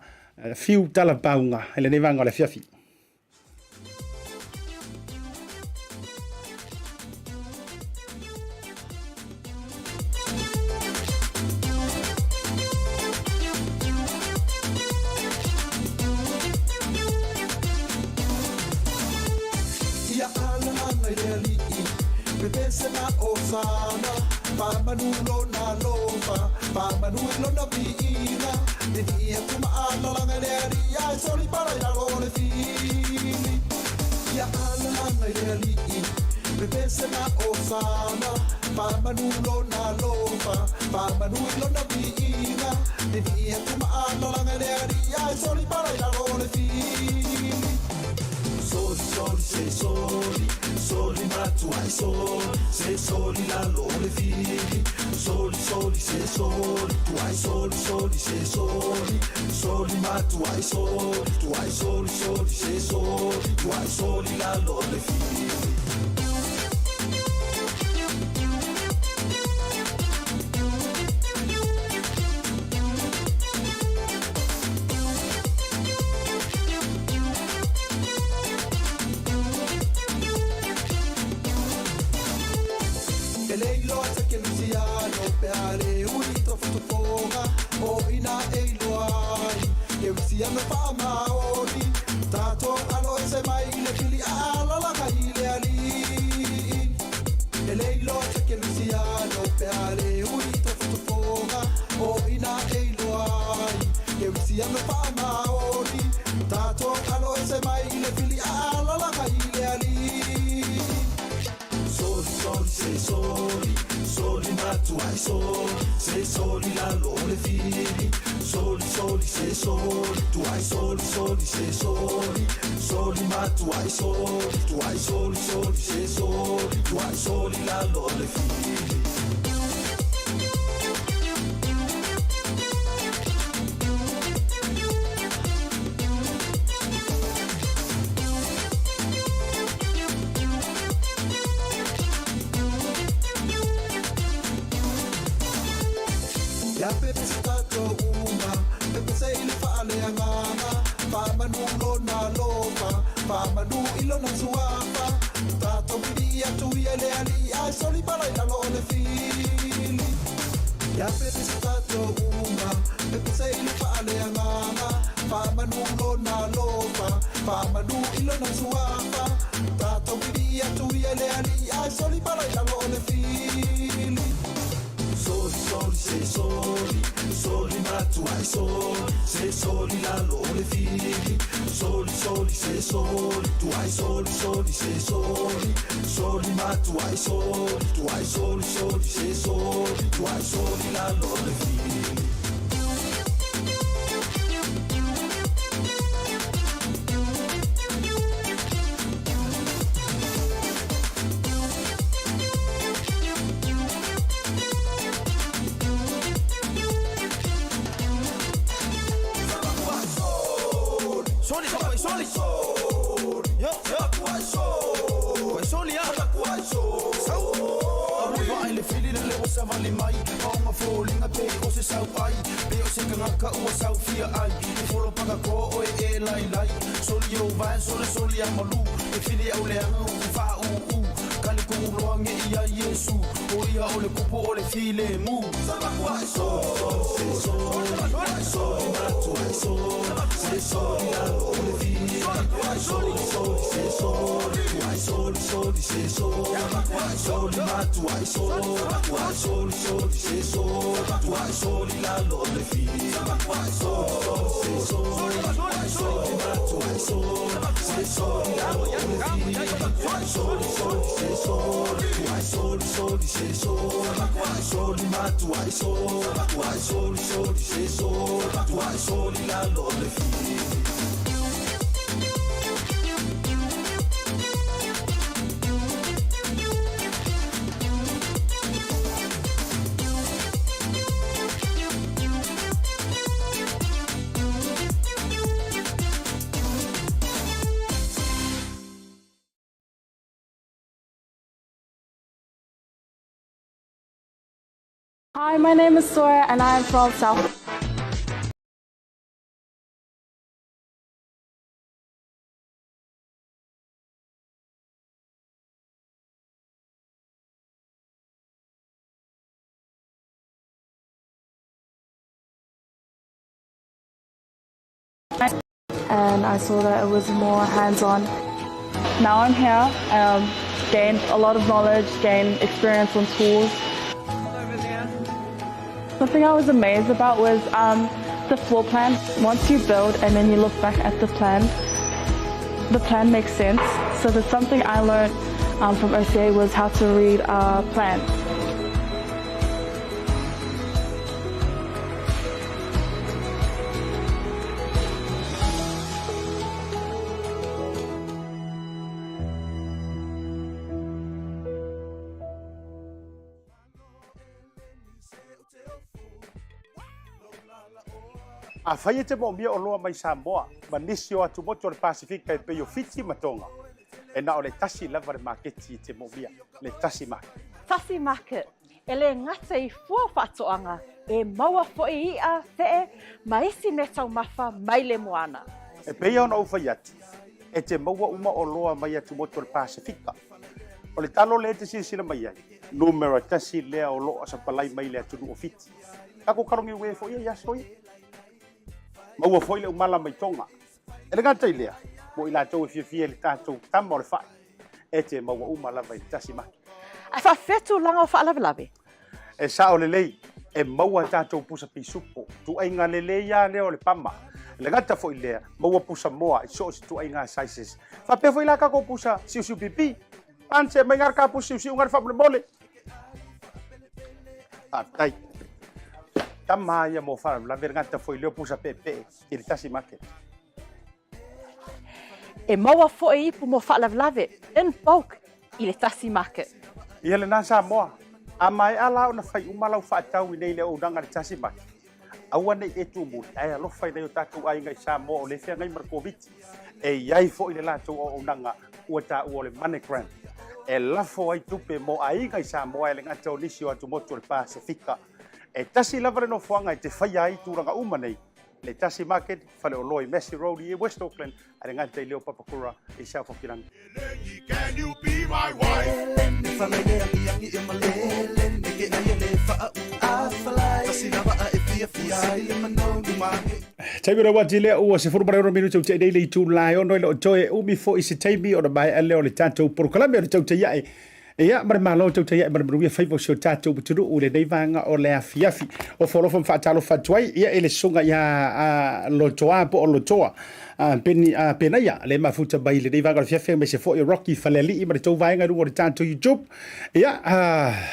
Fiu Talapauga i lenei vaega o le afiafi. Ia alalaga i le alii, pepese ma Osana, Faamanu lona alofa, faamanu i lona viiga, Vivii atu ma alalaga i le alii, Ae soli pala i lalo o le fili. Ia alalaga i le alii, pepese ma Osana, Faamanu lona alofa, faamanu i lona viiga, Vivii atu ma alalaga i le alii, Ae soli pala i lalo o le fili. Soli, soli, se soli, soli matuai soli, se soli lalo o le fili. Soli, soli, se soli, tuai soli, soli, se soli, soli matuai soli, tuai soli, soli, se soli, tuai soli lalo o le fili. E le iloa te kerisiano pe a le ui tofotofoga o ina e iloa ai kerisiano faamaoni tatou alo ese mai i le fili a alalaga i le alii E le iloa te kerisiano pe a le ui tofotofoga o ina e iloa ai kerisiano faamaoni tatou alo ese mai i le fili a alalaga i le alii Soli, soli, se soli, soli matuai soli, se soli lalo o le fili. Soli, soli, se soli, tuai soli, soli, se soli, soli matuai soli, tuai soli, soli, se soli, tuai soli lalo o le fili. Ia pepese tatou uma, pepese i le faaleagaga, faamanu lona alofa, faamanu i lona suafa, tatou pili atu ia i le alii, ae soli pala i lalo o le fili. Ia pepese tatou uma, pepese i le faaleagaga, faamanu lona alofa, faamanu i lona suafa, tatou pili atu ia i le alii, ae soli pala i lalo o le fili. Soli, soli, se soli, soli matuai soli, se soli lalo o le fili. Soli, soli, se soli, tuai soli, soli, se soli, soli matuai soli, tuai soli, soli, se soli, tuai soli lalo o le fili. Soli ma soli. Yo yo. Soli a. Sau. Vaai le fili le o savali mai. Maunga foliga pei o se sau ai. Pei o se kangaka ua sau fia ai. E folo paka ko oe e lai lai. Soli o vai soli soli a malu. E fili au le anga u fa u u. Kali ku loa nge ia Yesu. O ia o le kupu o le file mu. Hi, my name is Sora and I am from South and I saw that it was more hands-on. Now I'm here, gained a lot of knowledge, gained experience on tools. Something I was amazed about was the floor plan. Once you build and then you look back at the plan makes sense. So there's something I learned from OCA was how to read plans. Afai e te moomia oloa mai Samoa ma nisi o atumotu o le Pasifika e pei o Fiti ma Tonga, e na o le tasi lava le maketi e te moomia, le Tasi Market. Tasi Market, e le gata i fua faatoaga, e maua foi i'a, fe'e, ma isi mea taumafa mai le moana. E pei ona ou fai atu, e te maua uma oloa mai atumotu o le Pasifika. O le talo lea e te silasila mai ai, numera tasi lea o loo sapalai mai le atunuu o Fiti. Tatou kalogi ue foi ia i aso ia. Maua foi le umala mai Tonga. E le gata i lea, mo i latou e fiafia i le tatou tama o le fai, e te maua uma lava i le tasi maki. Ae faafefea tulaga o faalavelave? E sao lelei, e maua tatou pusa pisupo, tuaiga lelei lava lea o le pama. E le gata foi i lea, maua pusa moa i so o se tuaiga sizes. Faapea foi la tatou pusa siusiu pipi. Pane mai ngā ka pusa siusiu ngā faamolemole. Faafetai. Tama ia mo faalavelave le gata foi lea o pusa peepee i le tasi market. E maua foi ipu mo faalavelave in bulk i le tasi market. Ia lena Samoa, a maea la ona fai uma lau faatau i nei le auaunaga i le tasi market, aua ne i e tumuli, ae alofa i nai o tatou aiga i Samoa o lea e feagai ma le Koviti. E i ai foi le latou auaunaga ua taua o le MoneyGram, e lafo ai tupe mo aiga i Samoa e le gata o nisi o atumotu o le Pasefika. E tasi lava le nofoaga e te faia ai tulaga uma nei, le Tasi Market, faleoloa i Massey Road i West Auckland, ae le gata i lea o Papakura i South Hokirangi. Taimi o le uati lea ua 16 minute o te nei le itula e ono e le o toe umi foi se taimi ona maea lea o le tatou polokalame o le tautai ae. Ia, ma le Malo tautai ae ma le manuia faiva o si o tatou atunuu i lenei vaega o le afiafi. Ofo alofa ma faatalofa atu ai ia i le susuga ia Lotoa po o Lotoa Peni Penaia le mafuta mai i lenei vaega o le afiafi aemaise foi o Rocky Falealii ma le tou vaega i luga o le tatou YouTube. Ia,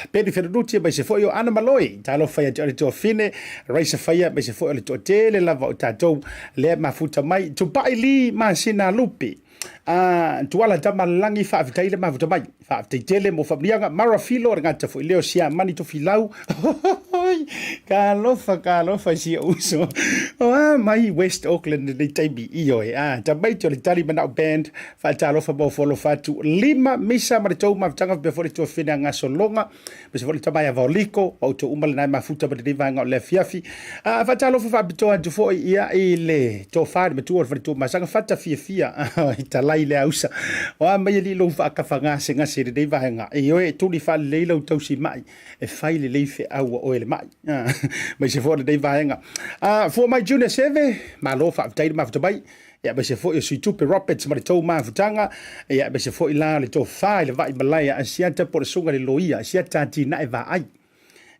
Peni Fenunuti aemaise foi o Ana Maloi. Talofa ia te oe le tuafine, Raisa Faia aemaise foi o le toatele lava o tatou lea mafuta mai. Tupai Lee Masina Lupe. Tuala Tamalagi faafetai le mafuta mai. Faafetai tele mo faamanuiaga. Mara Filo le gata foi lea o Siamani Tofilau. Talofa, talofa i si ou uso. O a mai West Auckland i lenei taimi. Ioe, a, tamaiti o le Tali Manao Band, faatalofa ma ofo alofa atu. Lima misa ma le tou mafutaga faapea foi le tuafafine a Gasologa, aemaise foi le tama ia Vaoliko, ma outou uma lena e mafuta ma lenei vaega o le afiafi. A, faatalofa faapitoa atu foi ia i le tofa i le matua o le faletuamasaga, Fata Fiafia i talai le ausa. O a mai alii lou faakafagasegase i lenei vaega. Ioe, tuli faalelei lau tausimai e fai lelei feau a oe le mai. Aemaise foi o lenei vaega. Fua mai Junior Seve, malo faafetai le mafuta mai. Ia, aemaise foi o Suitupe Roberts ma le tou mafutaga. Ia, aemaise foi la le tofa i le vai malae a Asiata po o le susuga i le loia Asiata Atinae Vaai.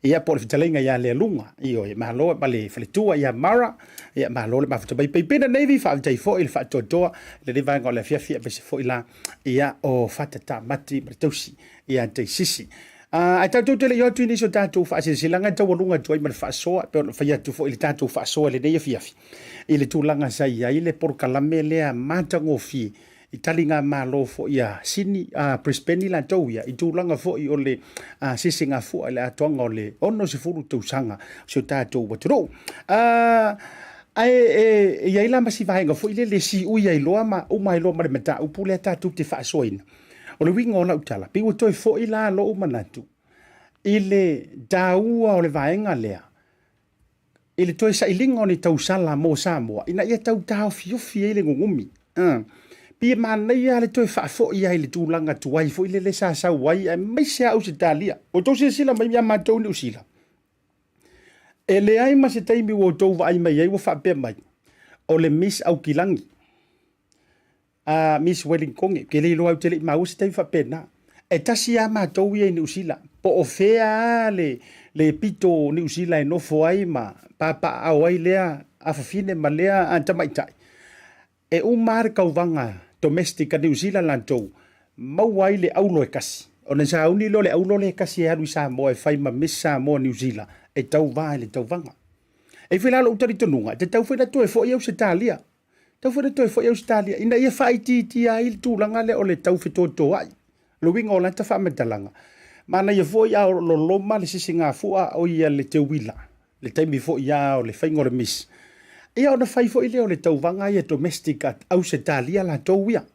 Ia, po o le fetalaiga ia Lealuga. Ioe, malo ma le faletua ia Mara. Ia, malo le mafuta mai. Peipina Navy, faafetai foi i le faatoatoa i lenei vaega o le afiafi, aemaise foi la ia o Fata Tamati ma le tausi ia Taisisi. Ae tatou te le i o atu i nisi o tatou faasilasilaga e taualuga atu ai ma le faasoa, e pei ona fai atu foi i le tatou faasoa i lenei afiafi, i le tulaga sa i ai le polokalame lea matagofie i taligamalo foi a Sini, a Brisbane latou ia, i tulaga foi o le sisigafua i le atoaga o le 60 tausaga o si o tatou atunuu. Ae e i ai la ma si vaega foi lele e siui ai loa ma uma ai loa ma le mataupu lea tatou te faasoaina. O le uiga o lau tala, pei ua toe foi la lou manatu i le taua o le vaega lea i le toe sailiga o ni tausala mo Samoa ina ia tau taofiofi ai le gugumi. Pei e manaia le toe faafoi ai i le tulaga tuai foi lele sa sau ai aemaise lava Ausetalia. Ua outou silasila mai ia matou i Niu Sila, e leai ma se taimi ua outou vaai mai ai ua faapea mai o le Miss Aukilagi. A Miss Wellington, ke le iloa ou te le i maua se taimi faapena. E tasi lava matou ia i Niu Sila, po o fea lava le, le pito o Niu Sila e nofo ai ma papaaao ai lea afafine ma lea tamaitai. E uma lava le tauvaga domestic a Niu Sila latou, maua ai le aulo e tasi. Ona sauni lea o le aulo lea e tasi e alu i Samoa e fai ma Miss Samoa Niu Sila e tauva i le tauvaga. E i ai foi la lou talitonuga, e tatau foi ona toe foi Ausetalia Tau foi na toe foi Ausetalia ina ia faaitiitia ai le tulaga lea o le tau fetotoai. O le uiga o lata faamatalaga, manaia foi a loloma le sisigafua o ia le teuila, le taimi foi a o le faiga o le Miss, ia ona fai foi lea o le tauvaga ia domestic a Ausetalia latou ia.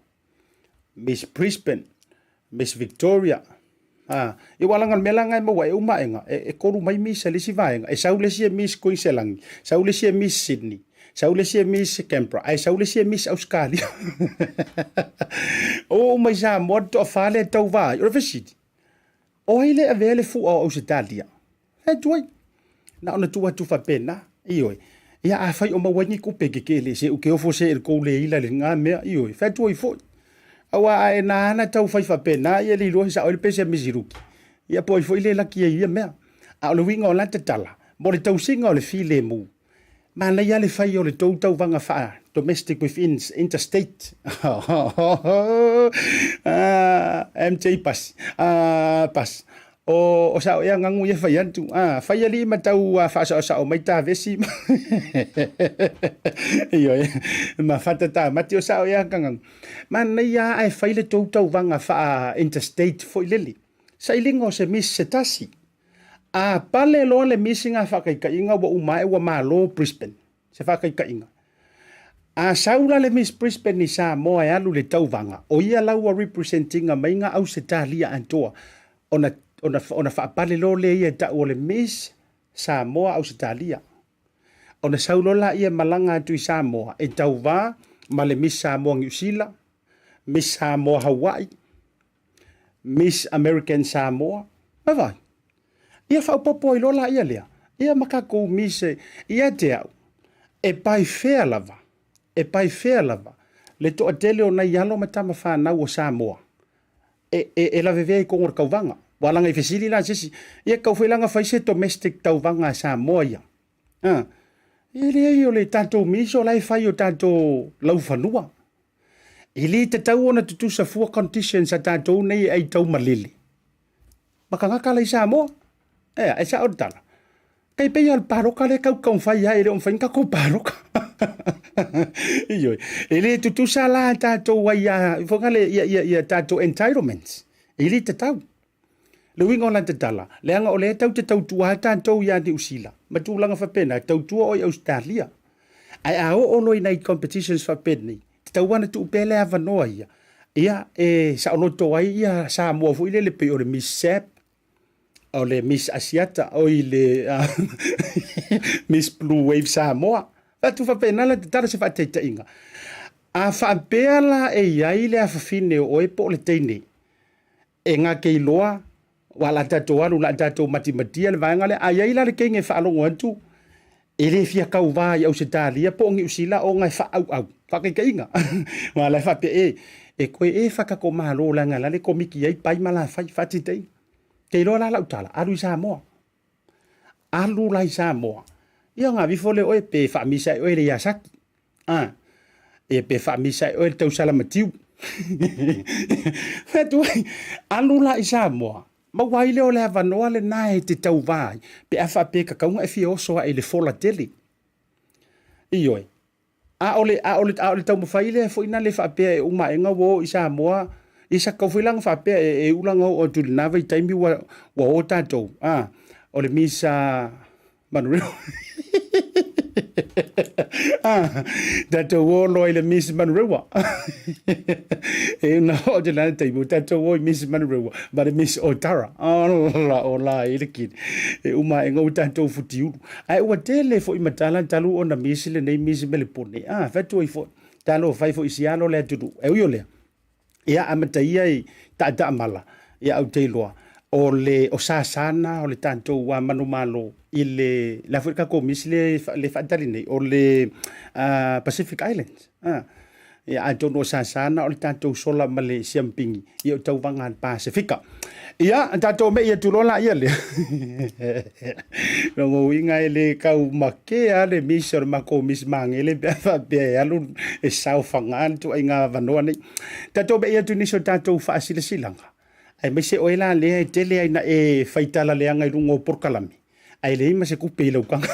Miss Brisbane, Miss Victoria, a, ia ua laga o le mea la lena e maua ai e uma aega, e, e kolu mai Miss a le isi vaega, e sau le isi e Miss Kuiniselani, sau le isi e Miss Sydney, sau le isi e Miss Canberra, ae sau le isi e Miss Australia. Oo mai Samoa le toafa lea e tauva ai. O le fesili, o ai le e avea le fua o Ausetalia? E tuai. Na ona tuu atu faapena. Ioe. Ia afai o maua ai ni tupe tetele, se u ke ofo se i le tou le ila i lena mea. Ioe. Fai atu ai foi. Aua a e na ana tau fai faapena, ia le iloa e sao ai le pese a Misiruki. Ia po o ai foi le laki ai i ia mea. A o le uiga o lata tala, mo le tausiga o le filemu, Manaia le fai o le tou tauvaga faa domestic within interstate. MJ Bus. Bus. O, o sao ea ngagu ia fai atu. Ah, fai alii ma tau faasaosao mai tavesi. Ioe. Ma fatata mati o sao ea kangagu. Manaia ae fai le tou tauvaga faa interstate foi lele. Sailiga o se miss se tasi. A pale loa le misi ngā whakaikaiga ua uma ae ua malo Brisbane, se whakaikaiga. A sau la le Miss Brisbane i Samoa e alu i le tauvaga, o ia la ua representinga mai ngā Ausetalia atoa, ona, ona, ona whaapale loa lea ia e tau o le Miss Samoa Ausetalia. Ona sau loa la ia malaga atu i Samoa e tauva ma le Miss Samoa Niu Sila, Miss Samoa Hawaii, Miss American Samoa, ma vai. Ia faaopoopo ai loa laia lea, ia ma tatou Miss ia te au, e pae fea lava, e pae fea lava le toatele o nai alo ma tama fanau o Samoa e, e, e lavevea i totonu o le tauvaga. Ua laga i fesili la se isi, ia tatau foi la ona fai se domestic tauvaga a Samoa ia. A, e leai o le tatou Miss o la e fai o tatou laufanua. E le tatau ona tutusa fua conditions a tatou nei e ai taumalele ma tagata la i Samoa. Ea, e sao le tala. Kai pei o le paloka lea tau taumafai ai, e le o mafai ona tatou paloka. Ioe, e le tutusa la tatou ai a, foi lea ia, ia, ia tatou entitlements. E le tatau. Le uiga o lana tatala, leaga o lea e tau te tautua lava tatou ia Niu Sila ma tulaga faapena, tautua oe i Ausetalia. Ae a oo loa i nai competitions faapenei, tatau lava ona tuu pea le avanoa ia, ia e saoloto ai ia Samoa foi lele pei o le Miss Sap, o le Miss Asiata, oi le Miss Blue Wave Samoa. Fai atu faapena la tatala se faataitaiga. A faapea la e i ai le afafine o oe po o le teine e gakeiloa Ua la tatou alu, la tatou matimatia le vaega lea. A i ai la le teine e faalogo atu, e le fia tauva i Ausetalia po o Niu Sila ona e faaauau. Faataitaiga. Aua la e faapea, e, e toe e fatato malo leaga la le komiti ai pai ma lafai. Faataitaiga. Te iloa la lau tala, alu i Samoa. Alu la i Samoa. Ia ona avifo lea o oe pe faamisa e oe le Yasaki. A, ia pe faamisa e oe le tausalamatiu. Fai atu ai, alu la i Samoa, maua ai lea o le avanoa lena e te tauva ai, pe a faapea e tatau ona e fia oso ae i le fola tele. Ioe. A o le, a o le, a o le taumafai lea foi na le faapea e uma aega ua o i Samoa, ia sa tatau foi la ona faapea e, e iu la ona oo atu i lena vaitaimi ua, ua o tatou. A, o le misa Manurewa. ah, tatou o loa i le Miss Manurewa. e una o te lana taimu, tatou o i Miss Manurewa, ma le Miss Otara. Ola, ola i le kini. E uma e ngau tatou futiulu. Ai ua tele foi matala talu ona Miss le nei Miss Melepone. Ah, fatu ai foi. Talo fai foi sialo le atunu. E ui o lea. Ia amata ia i taataamala, ia au te iloa, o le o Sasana o le tatou a manumalo i le le a foi le tatou misi le le faatali nei o le uh, Pacific Islands. Ah. Ia atonu o Sasana o le tatou sola ma le siampingi ia o tauvaga a le Pasefika. Ia tatou mei atu loa la ia lea. Lona uiga e le tau makea le misi o le matou misi magele pe a faapea e alu e saofaga le ituaiga avanoa nei. Tatou mei atu i nisi o tatou faasilasilaga, aemaise oe la lea e tele ai na e faitala leaga i luga o polokalame, ae leai ma se tupe i lau taga.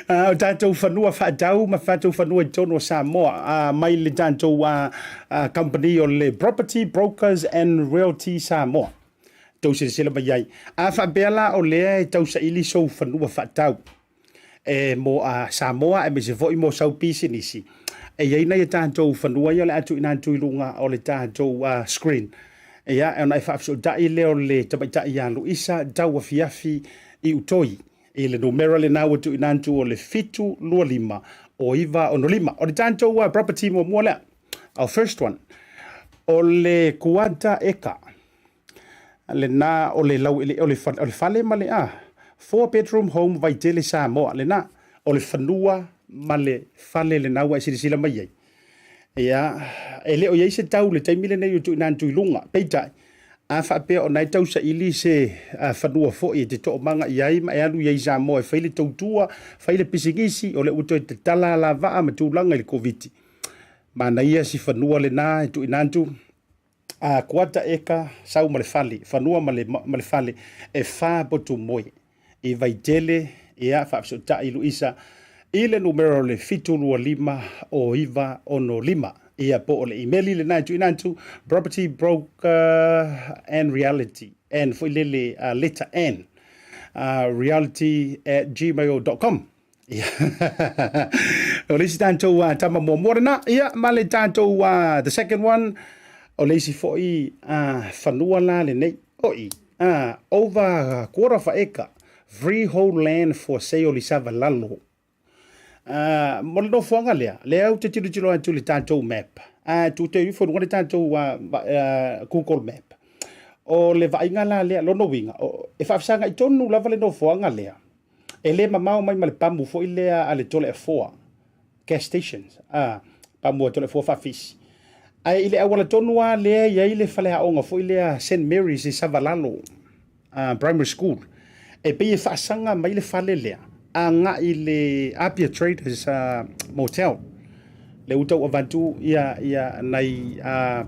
Ah, o tatou fanua faatau ma tatou fanua i totonu o Samoa, ah, mai le tatou ah, ah, company o le Property Brokers and Realty Samoa. Tou silasila mai ai. A faapea la o lea e tausaili sou fanua faatau, e mo a Samoa aemaise foi mo sau pisinisi, e i ai nai a tatou fanua ia o le a tuuina atu i luga o le tatou uh, screen. Ia, ona e faafesootai lea o le tamaitai ia Luisa Tauafiafi i Utoi i le numera lena ua tuuina atu o le 725 o 965. O le tatou uh, property muamua lea, our first one, o le kuata eka lena o le lau o le o le fale ma le a four bedroom home Vaitele Samoa lena o le fanua ma le fale lena ua e silasila mai ai ia e le o i ai se tau le taimi lenei o tuuina atu i luga peitai a faapea o na e tausaili se fanua foi e te toomaga i ai ma e alu i ai i Samoa e fai le tautua fai le pisinisi o lea ua toe tatala alavaa ma tulaga i le Koviti manaia si fanua lena e tuuina atu A kuata eka sau ma le fale, fanua ma le, ma le fale, e fa potu moe. I Vaitele, ia, faafesootai Luisa, i le numera o le 725 o 965. Ia, po o le imeli lena e tuuina atu, property broker and reality, and foi lele, uh, letter N, uh, reality at gmail.com. Ia. o le isi tatou uh, tama muamua lena. Ia, ma le tatou uh, the second one, o le isi foi uh, fanua la lenei. Oi, uh, over quarter of acre, freehold land for sale i Savalalo. Uh, mo le nofoaga lea, lea ou te tilotilo atu i le tatou map. Uh, tu te ifo luga le tatou uh, uh, Google map. O le vaaiga la lea, lona uiga, e faafesagai tonu lava le nofoaga lea. E le mamao mai ma le pamu foi lea a le Toleafoa gas stations, a, pamu a Toleafoa faafisi. Ae i le auala tonu lava lea e i ai le faleaoga foi lea Saint Mary's i Savalalo uh, Primary School, e pei e faasaga mai le fale lea agai i le Apia Traders uh, Motel. Le ua tau avatu ia, ia nai uh,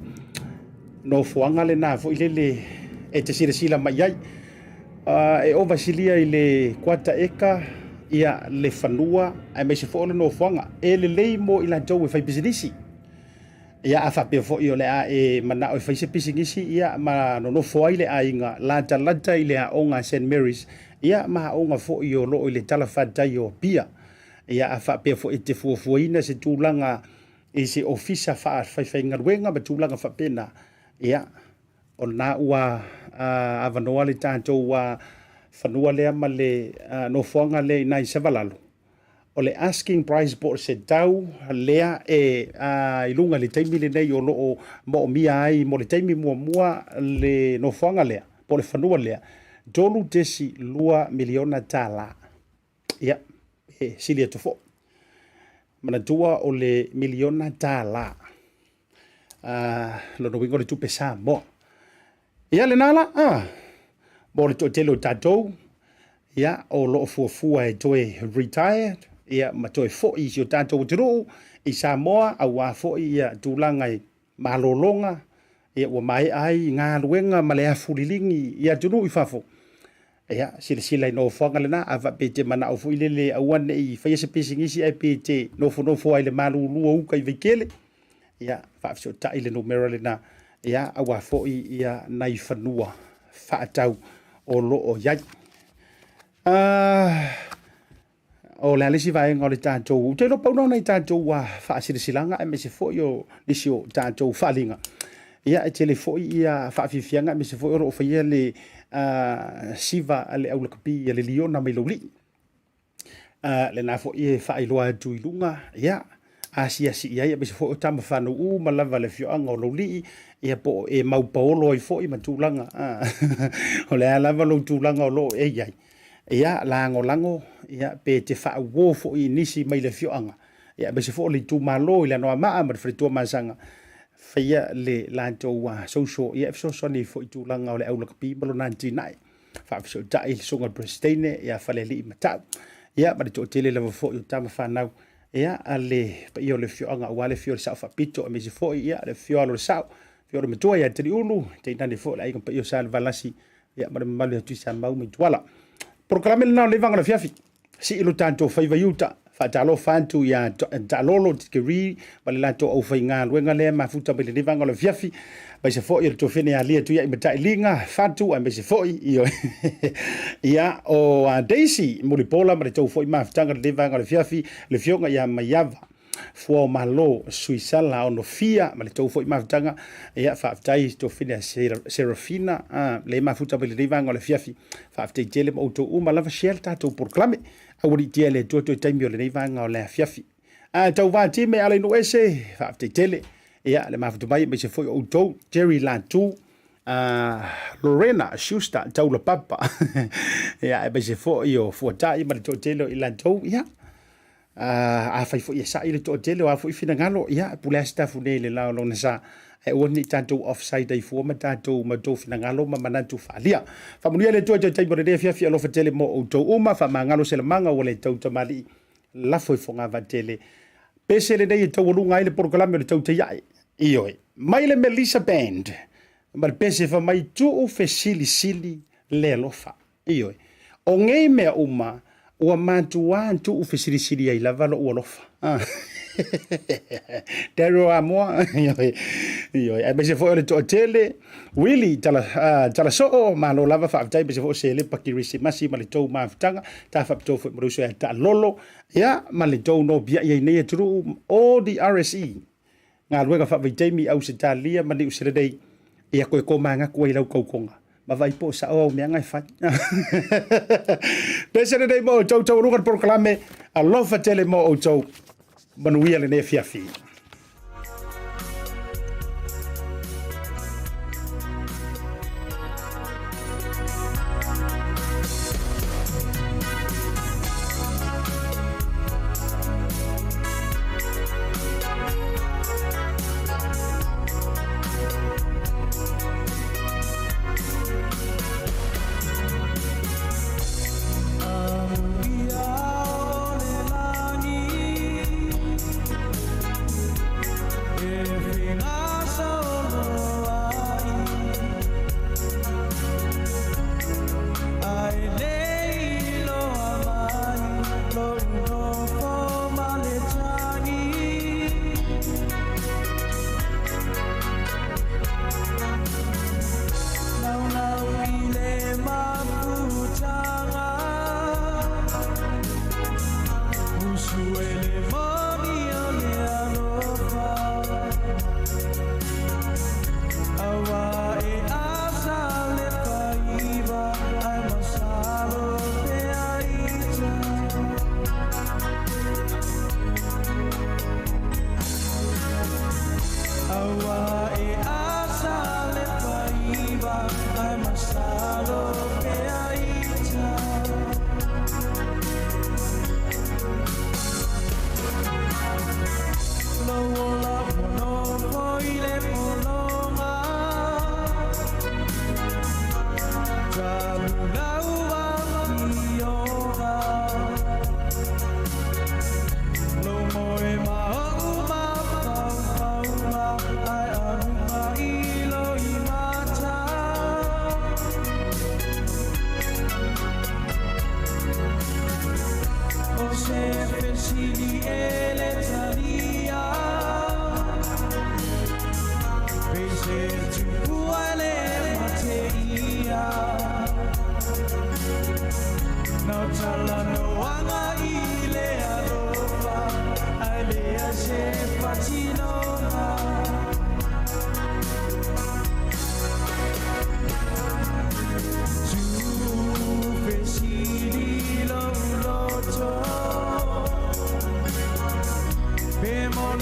nofoaga lena foi lele e te silasila mai ai. Uh, e ova silia i le kuata eka ia le fanua aemaise foi o le nofoaga e lelei mo i latou e fai pisinisi. Ia, a faapea foi o le a e manao e fai se pisinisi, ia, ma nonofo ai le aiga latalata i le aoga a Saint Mary's, ia, ma aoga foi o lo o i le talafatai o Apia. Ia, a faapea foi e te fuafuaina se tulaga i se ofisa faafaifaigaluega ma tulaga faapena, ia, o lena ua avanoa le tatou fanua lea ma le nofoaga lea i ina i Savalalo. O le asking price po o se tau lea e i luga i le taimi lenei o lo o moomia ai mo le taimi muamua le nofoaga lea po o le fanua lea, $3.2 miliona. Ia, e sili atu foi. Manatua o le miliona tala. Lona uiga o le tupe Samoa. Ia lena la, mo le toatele o tatou, ia, o lo o fuafua e toe retired, ia, ma toe foi i si o tatou atunuu i Samoa, aua foi ia tulaga i malologa, ia, ua maea ai galuega ma le afu liligi i atunuu i fafo. Ia, silasila i nofoaga lena, a faapea e te manao foi lele aua ne i faia se pisinisi ae pe te nofonofo ai i le malulu o uka i Vaitele, ia, faafesootai le numera lena, ia, aua foi ia nai fanua faatau o lo o i ai. O le a le isi vaega o le tatou, ou te iloa pau na o nai tatou faasilasilaga aemaise foi o nisi o tatou faaaliga. Ia, e tele foi ia faafiafiaga aemaise foi o lo o faia le siva a le au lakapi a le liona mai Laulii. Lena foi e faailoa atu i luga, ia, asiasi i ai aemaise foi o tama fanau uma lava le afioaga o Laulii, ia po o e mau paolo ai foi ma tulaga, o le a lava lou tulaga o lo o e i ai. Ia, lagolago, ia, pe te faauo foi i nisi mai le afioaga, ia, aemaise foi o le itumalo i le Anoamaa ma le faletua Masaga, faia le latou social, ia, e fesoasoani ai foi i tulaga o le au lakapi ma lona atinae. Faafesootai le susuga i le Peresetene ia Falealii Matau, ia, ma le toatele lava foi o tama fanau, ia, a le paia o le afioaga aua le afio o le Sao Faapito, aemaise foi, ia, le afio alo o le Sao, afio o le Matua ia Taliulu, tainane foi le aiga paia o Salevalasi, ia ma le mamalu ia Tuisamau ma Ituala. Polokalame lena o lenei vaega o le afiafi. Sii lo tatou faiva i uta. Faatalofa atu ia Taalolo Tikeri ma le latou aufaigaluega lea mafuta mai lenei vaega o le afiafi. Aemaise foi o le tuafene ia Lia Tuiai Matailiga, Fatu, aemaise foi ia o Daisy Mulipola ma le tou foi mafutaga lenei vaega o le afiafi, le afioga ia Maiava. Fua o Malo, Suisala, Onofia, ma le tou foi mafutaga. Ia, faafetai Tofine a Serafina, le mafuta mai lenei vaega o le afiafi. Faafetai tele ma outou uma lava share le tatou polokalame. Aua ne i tia e le Atua toe taimi o lenei vaega o le afiafi. A tauva time ala i nuu ese, faafetai tele. Ia, le mafuta mai aemaise foi o outou, Jerry Latu, Lorena Schuster, Taulapapa. Ia, aemaise foi o Fuatai ma le toatele o i latou. Ia, Afai foi e sa'i le toatele o a foi finagalo, ia, e pule lava Sitafu nei i le la o lona sa. Ae aua ne i tatou offside ai fua ma tatou ma outou finagalo ma manatu faaalia. Faamanuia le Atua i toe taimi o lenei afiafi, alofa tele mo outou uma, faamagalo se lamaga ua le tau tamalii, lafo i fogavaa tele. Pese lenei e taualuga ai le polokalame o le tautai ae. Ioe. Mai le Melissa Band ma le pese fai mai tuu fesilisili le alofa. Ioe. O nei mea uma, ua matuā tuufesilisili ai lava lou alofa. Daryl Amoa, ioe, ioe. Aemaise foi o le toatele, Willie Tala, Talasoo, malo lava, faafetai, aemaise foi o Selepa Kirisimasi ma le tou mafutaga, ta faapitoa foi ma le uso ia Taalolo, ia, ma le tou nopiai ai nei atunuu, all the RSE, galuega faavaitaimi i Ausetalia ma Niu Sila nei, ia toe tomanatu ai i lau tautoga, ma vaai po o sao au mea na e fai. Pese lenei mo outou, taualuga le polokalame, alofa tele mo outou, manuia lenei afiafi.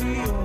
Moni.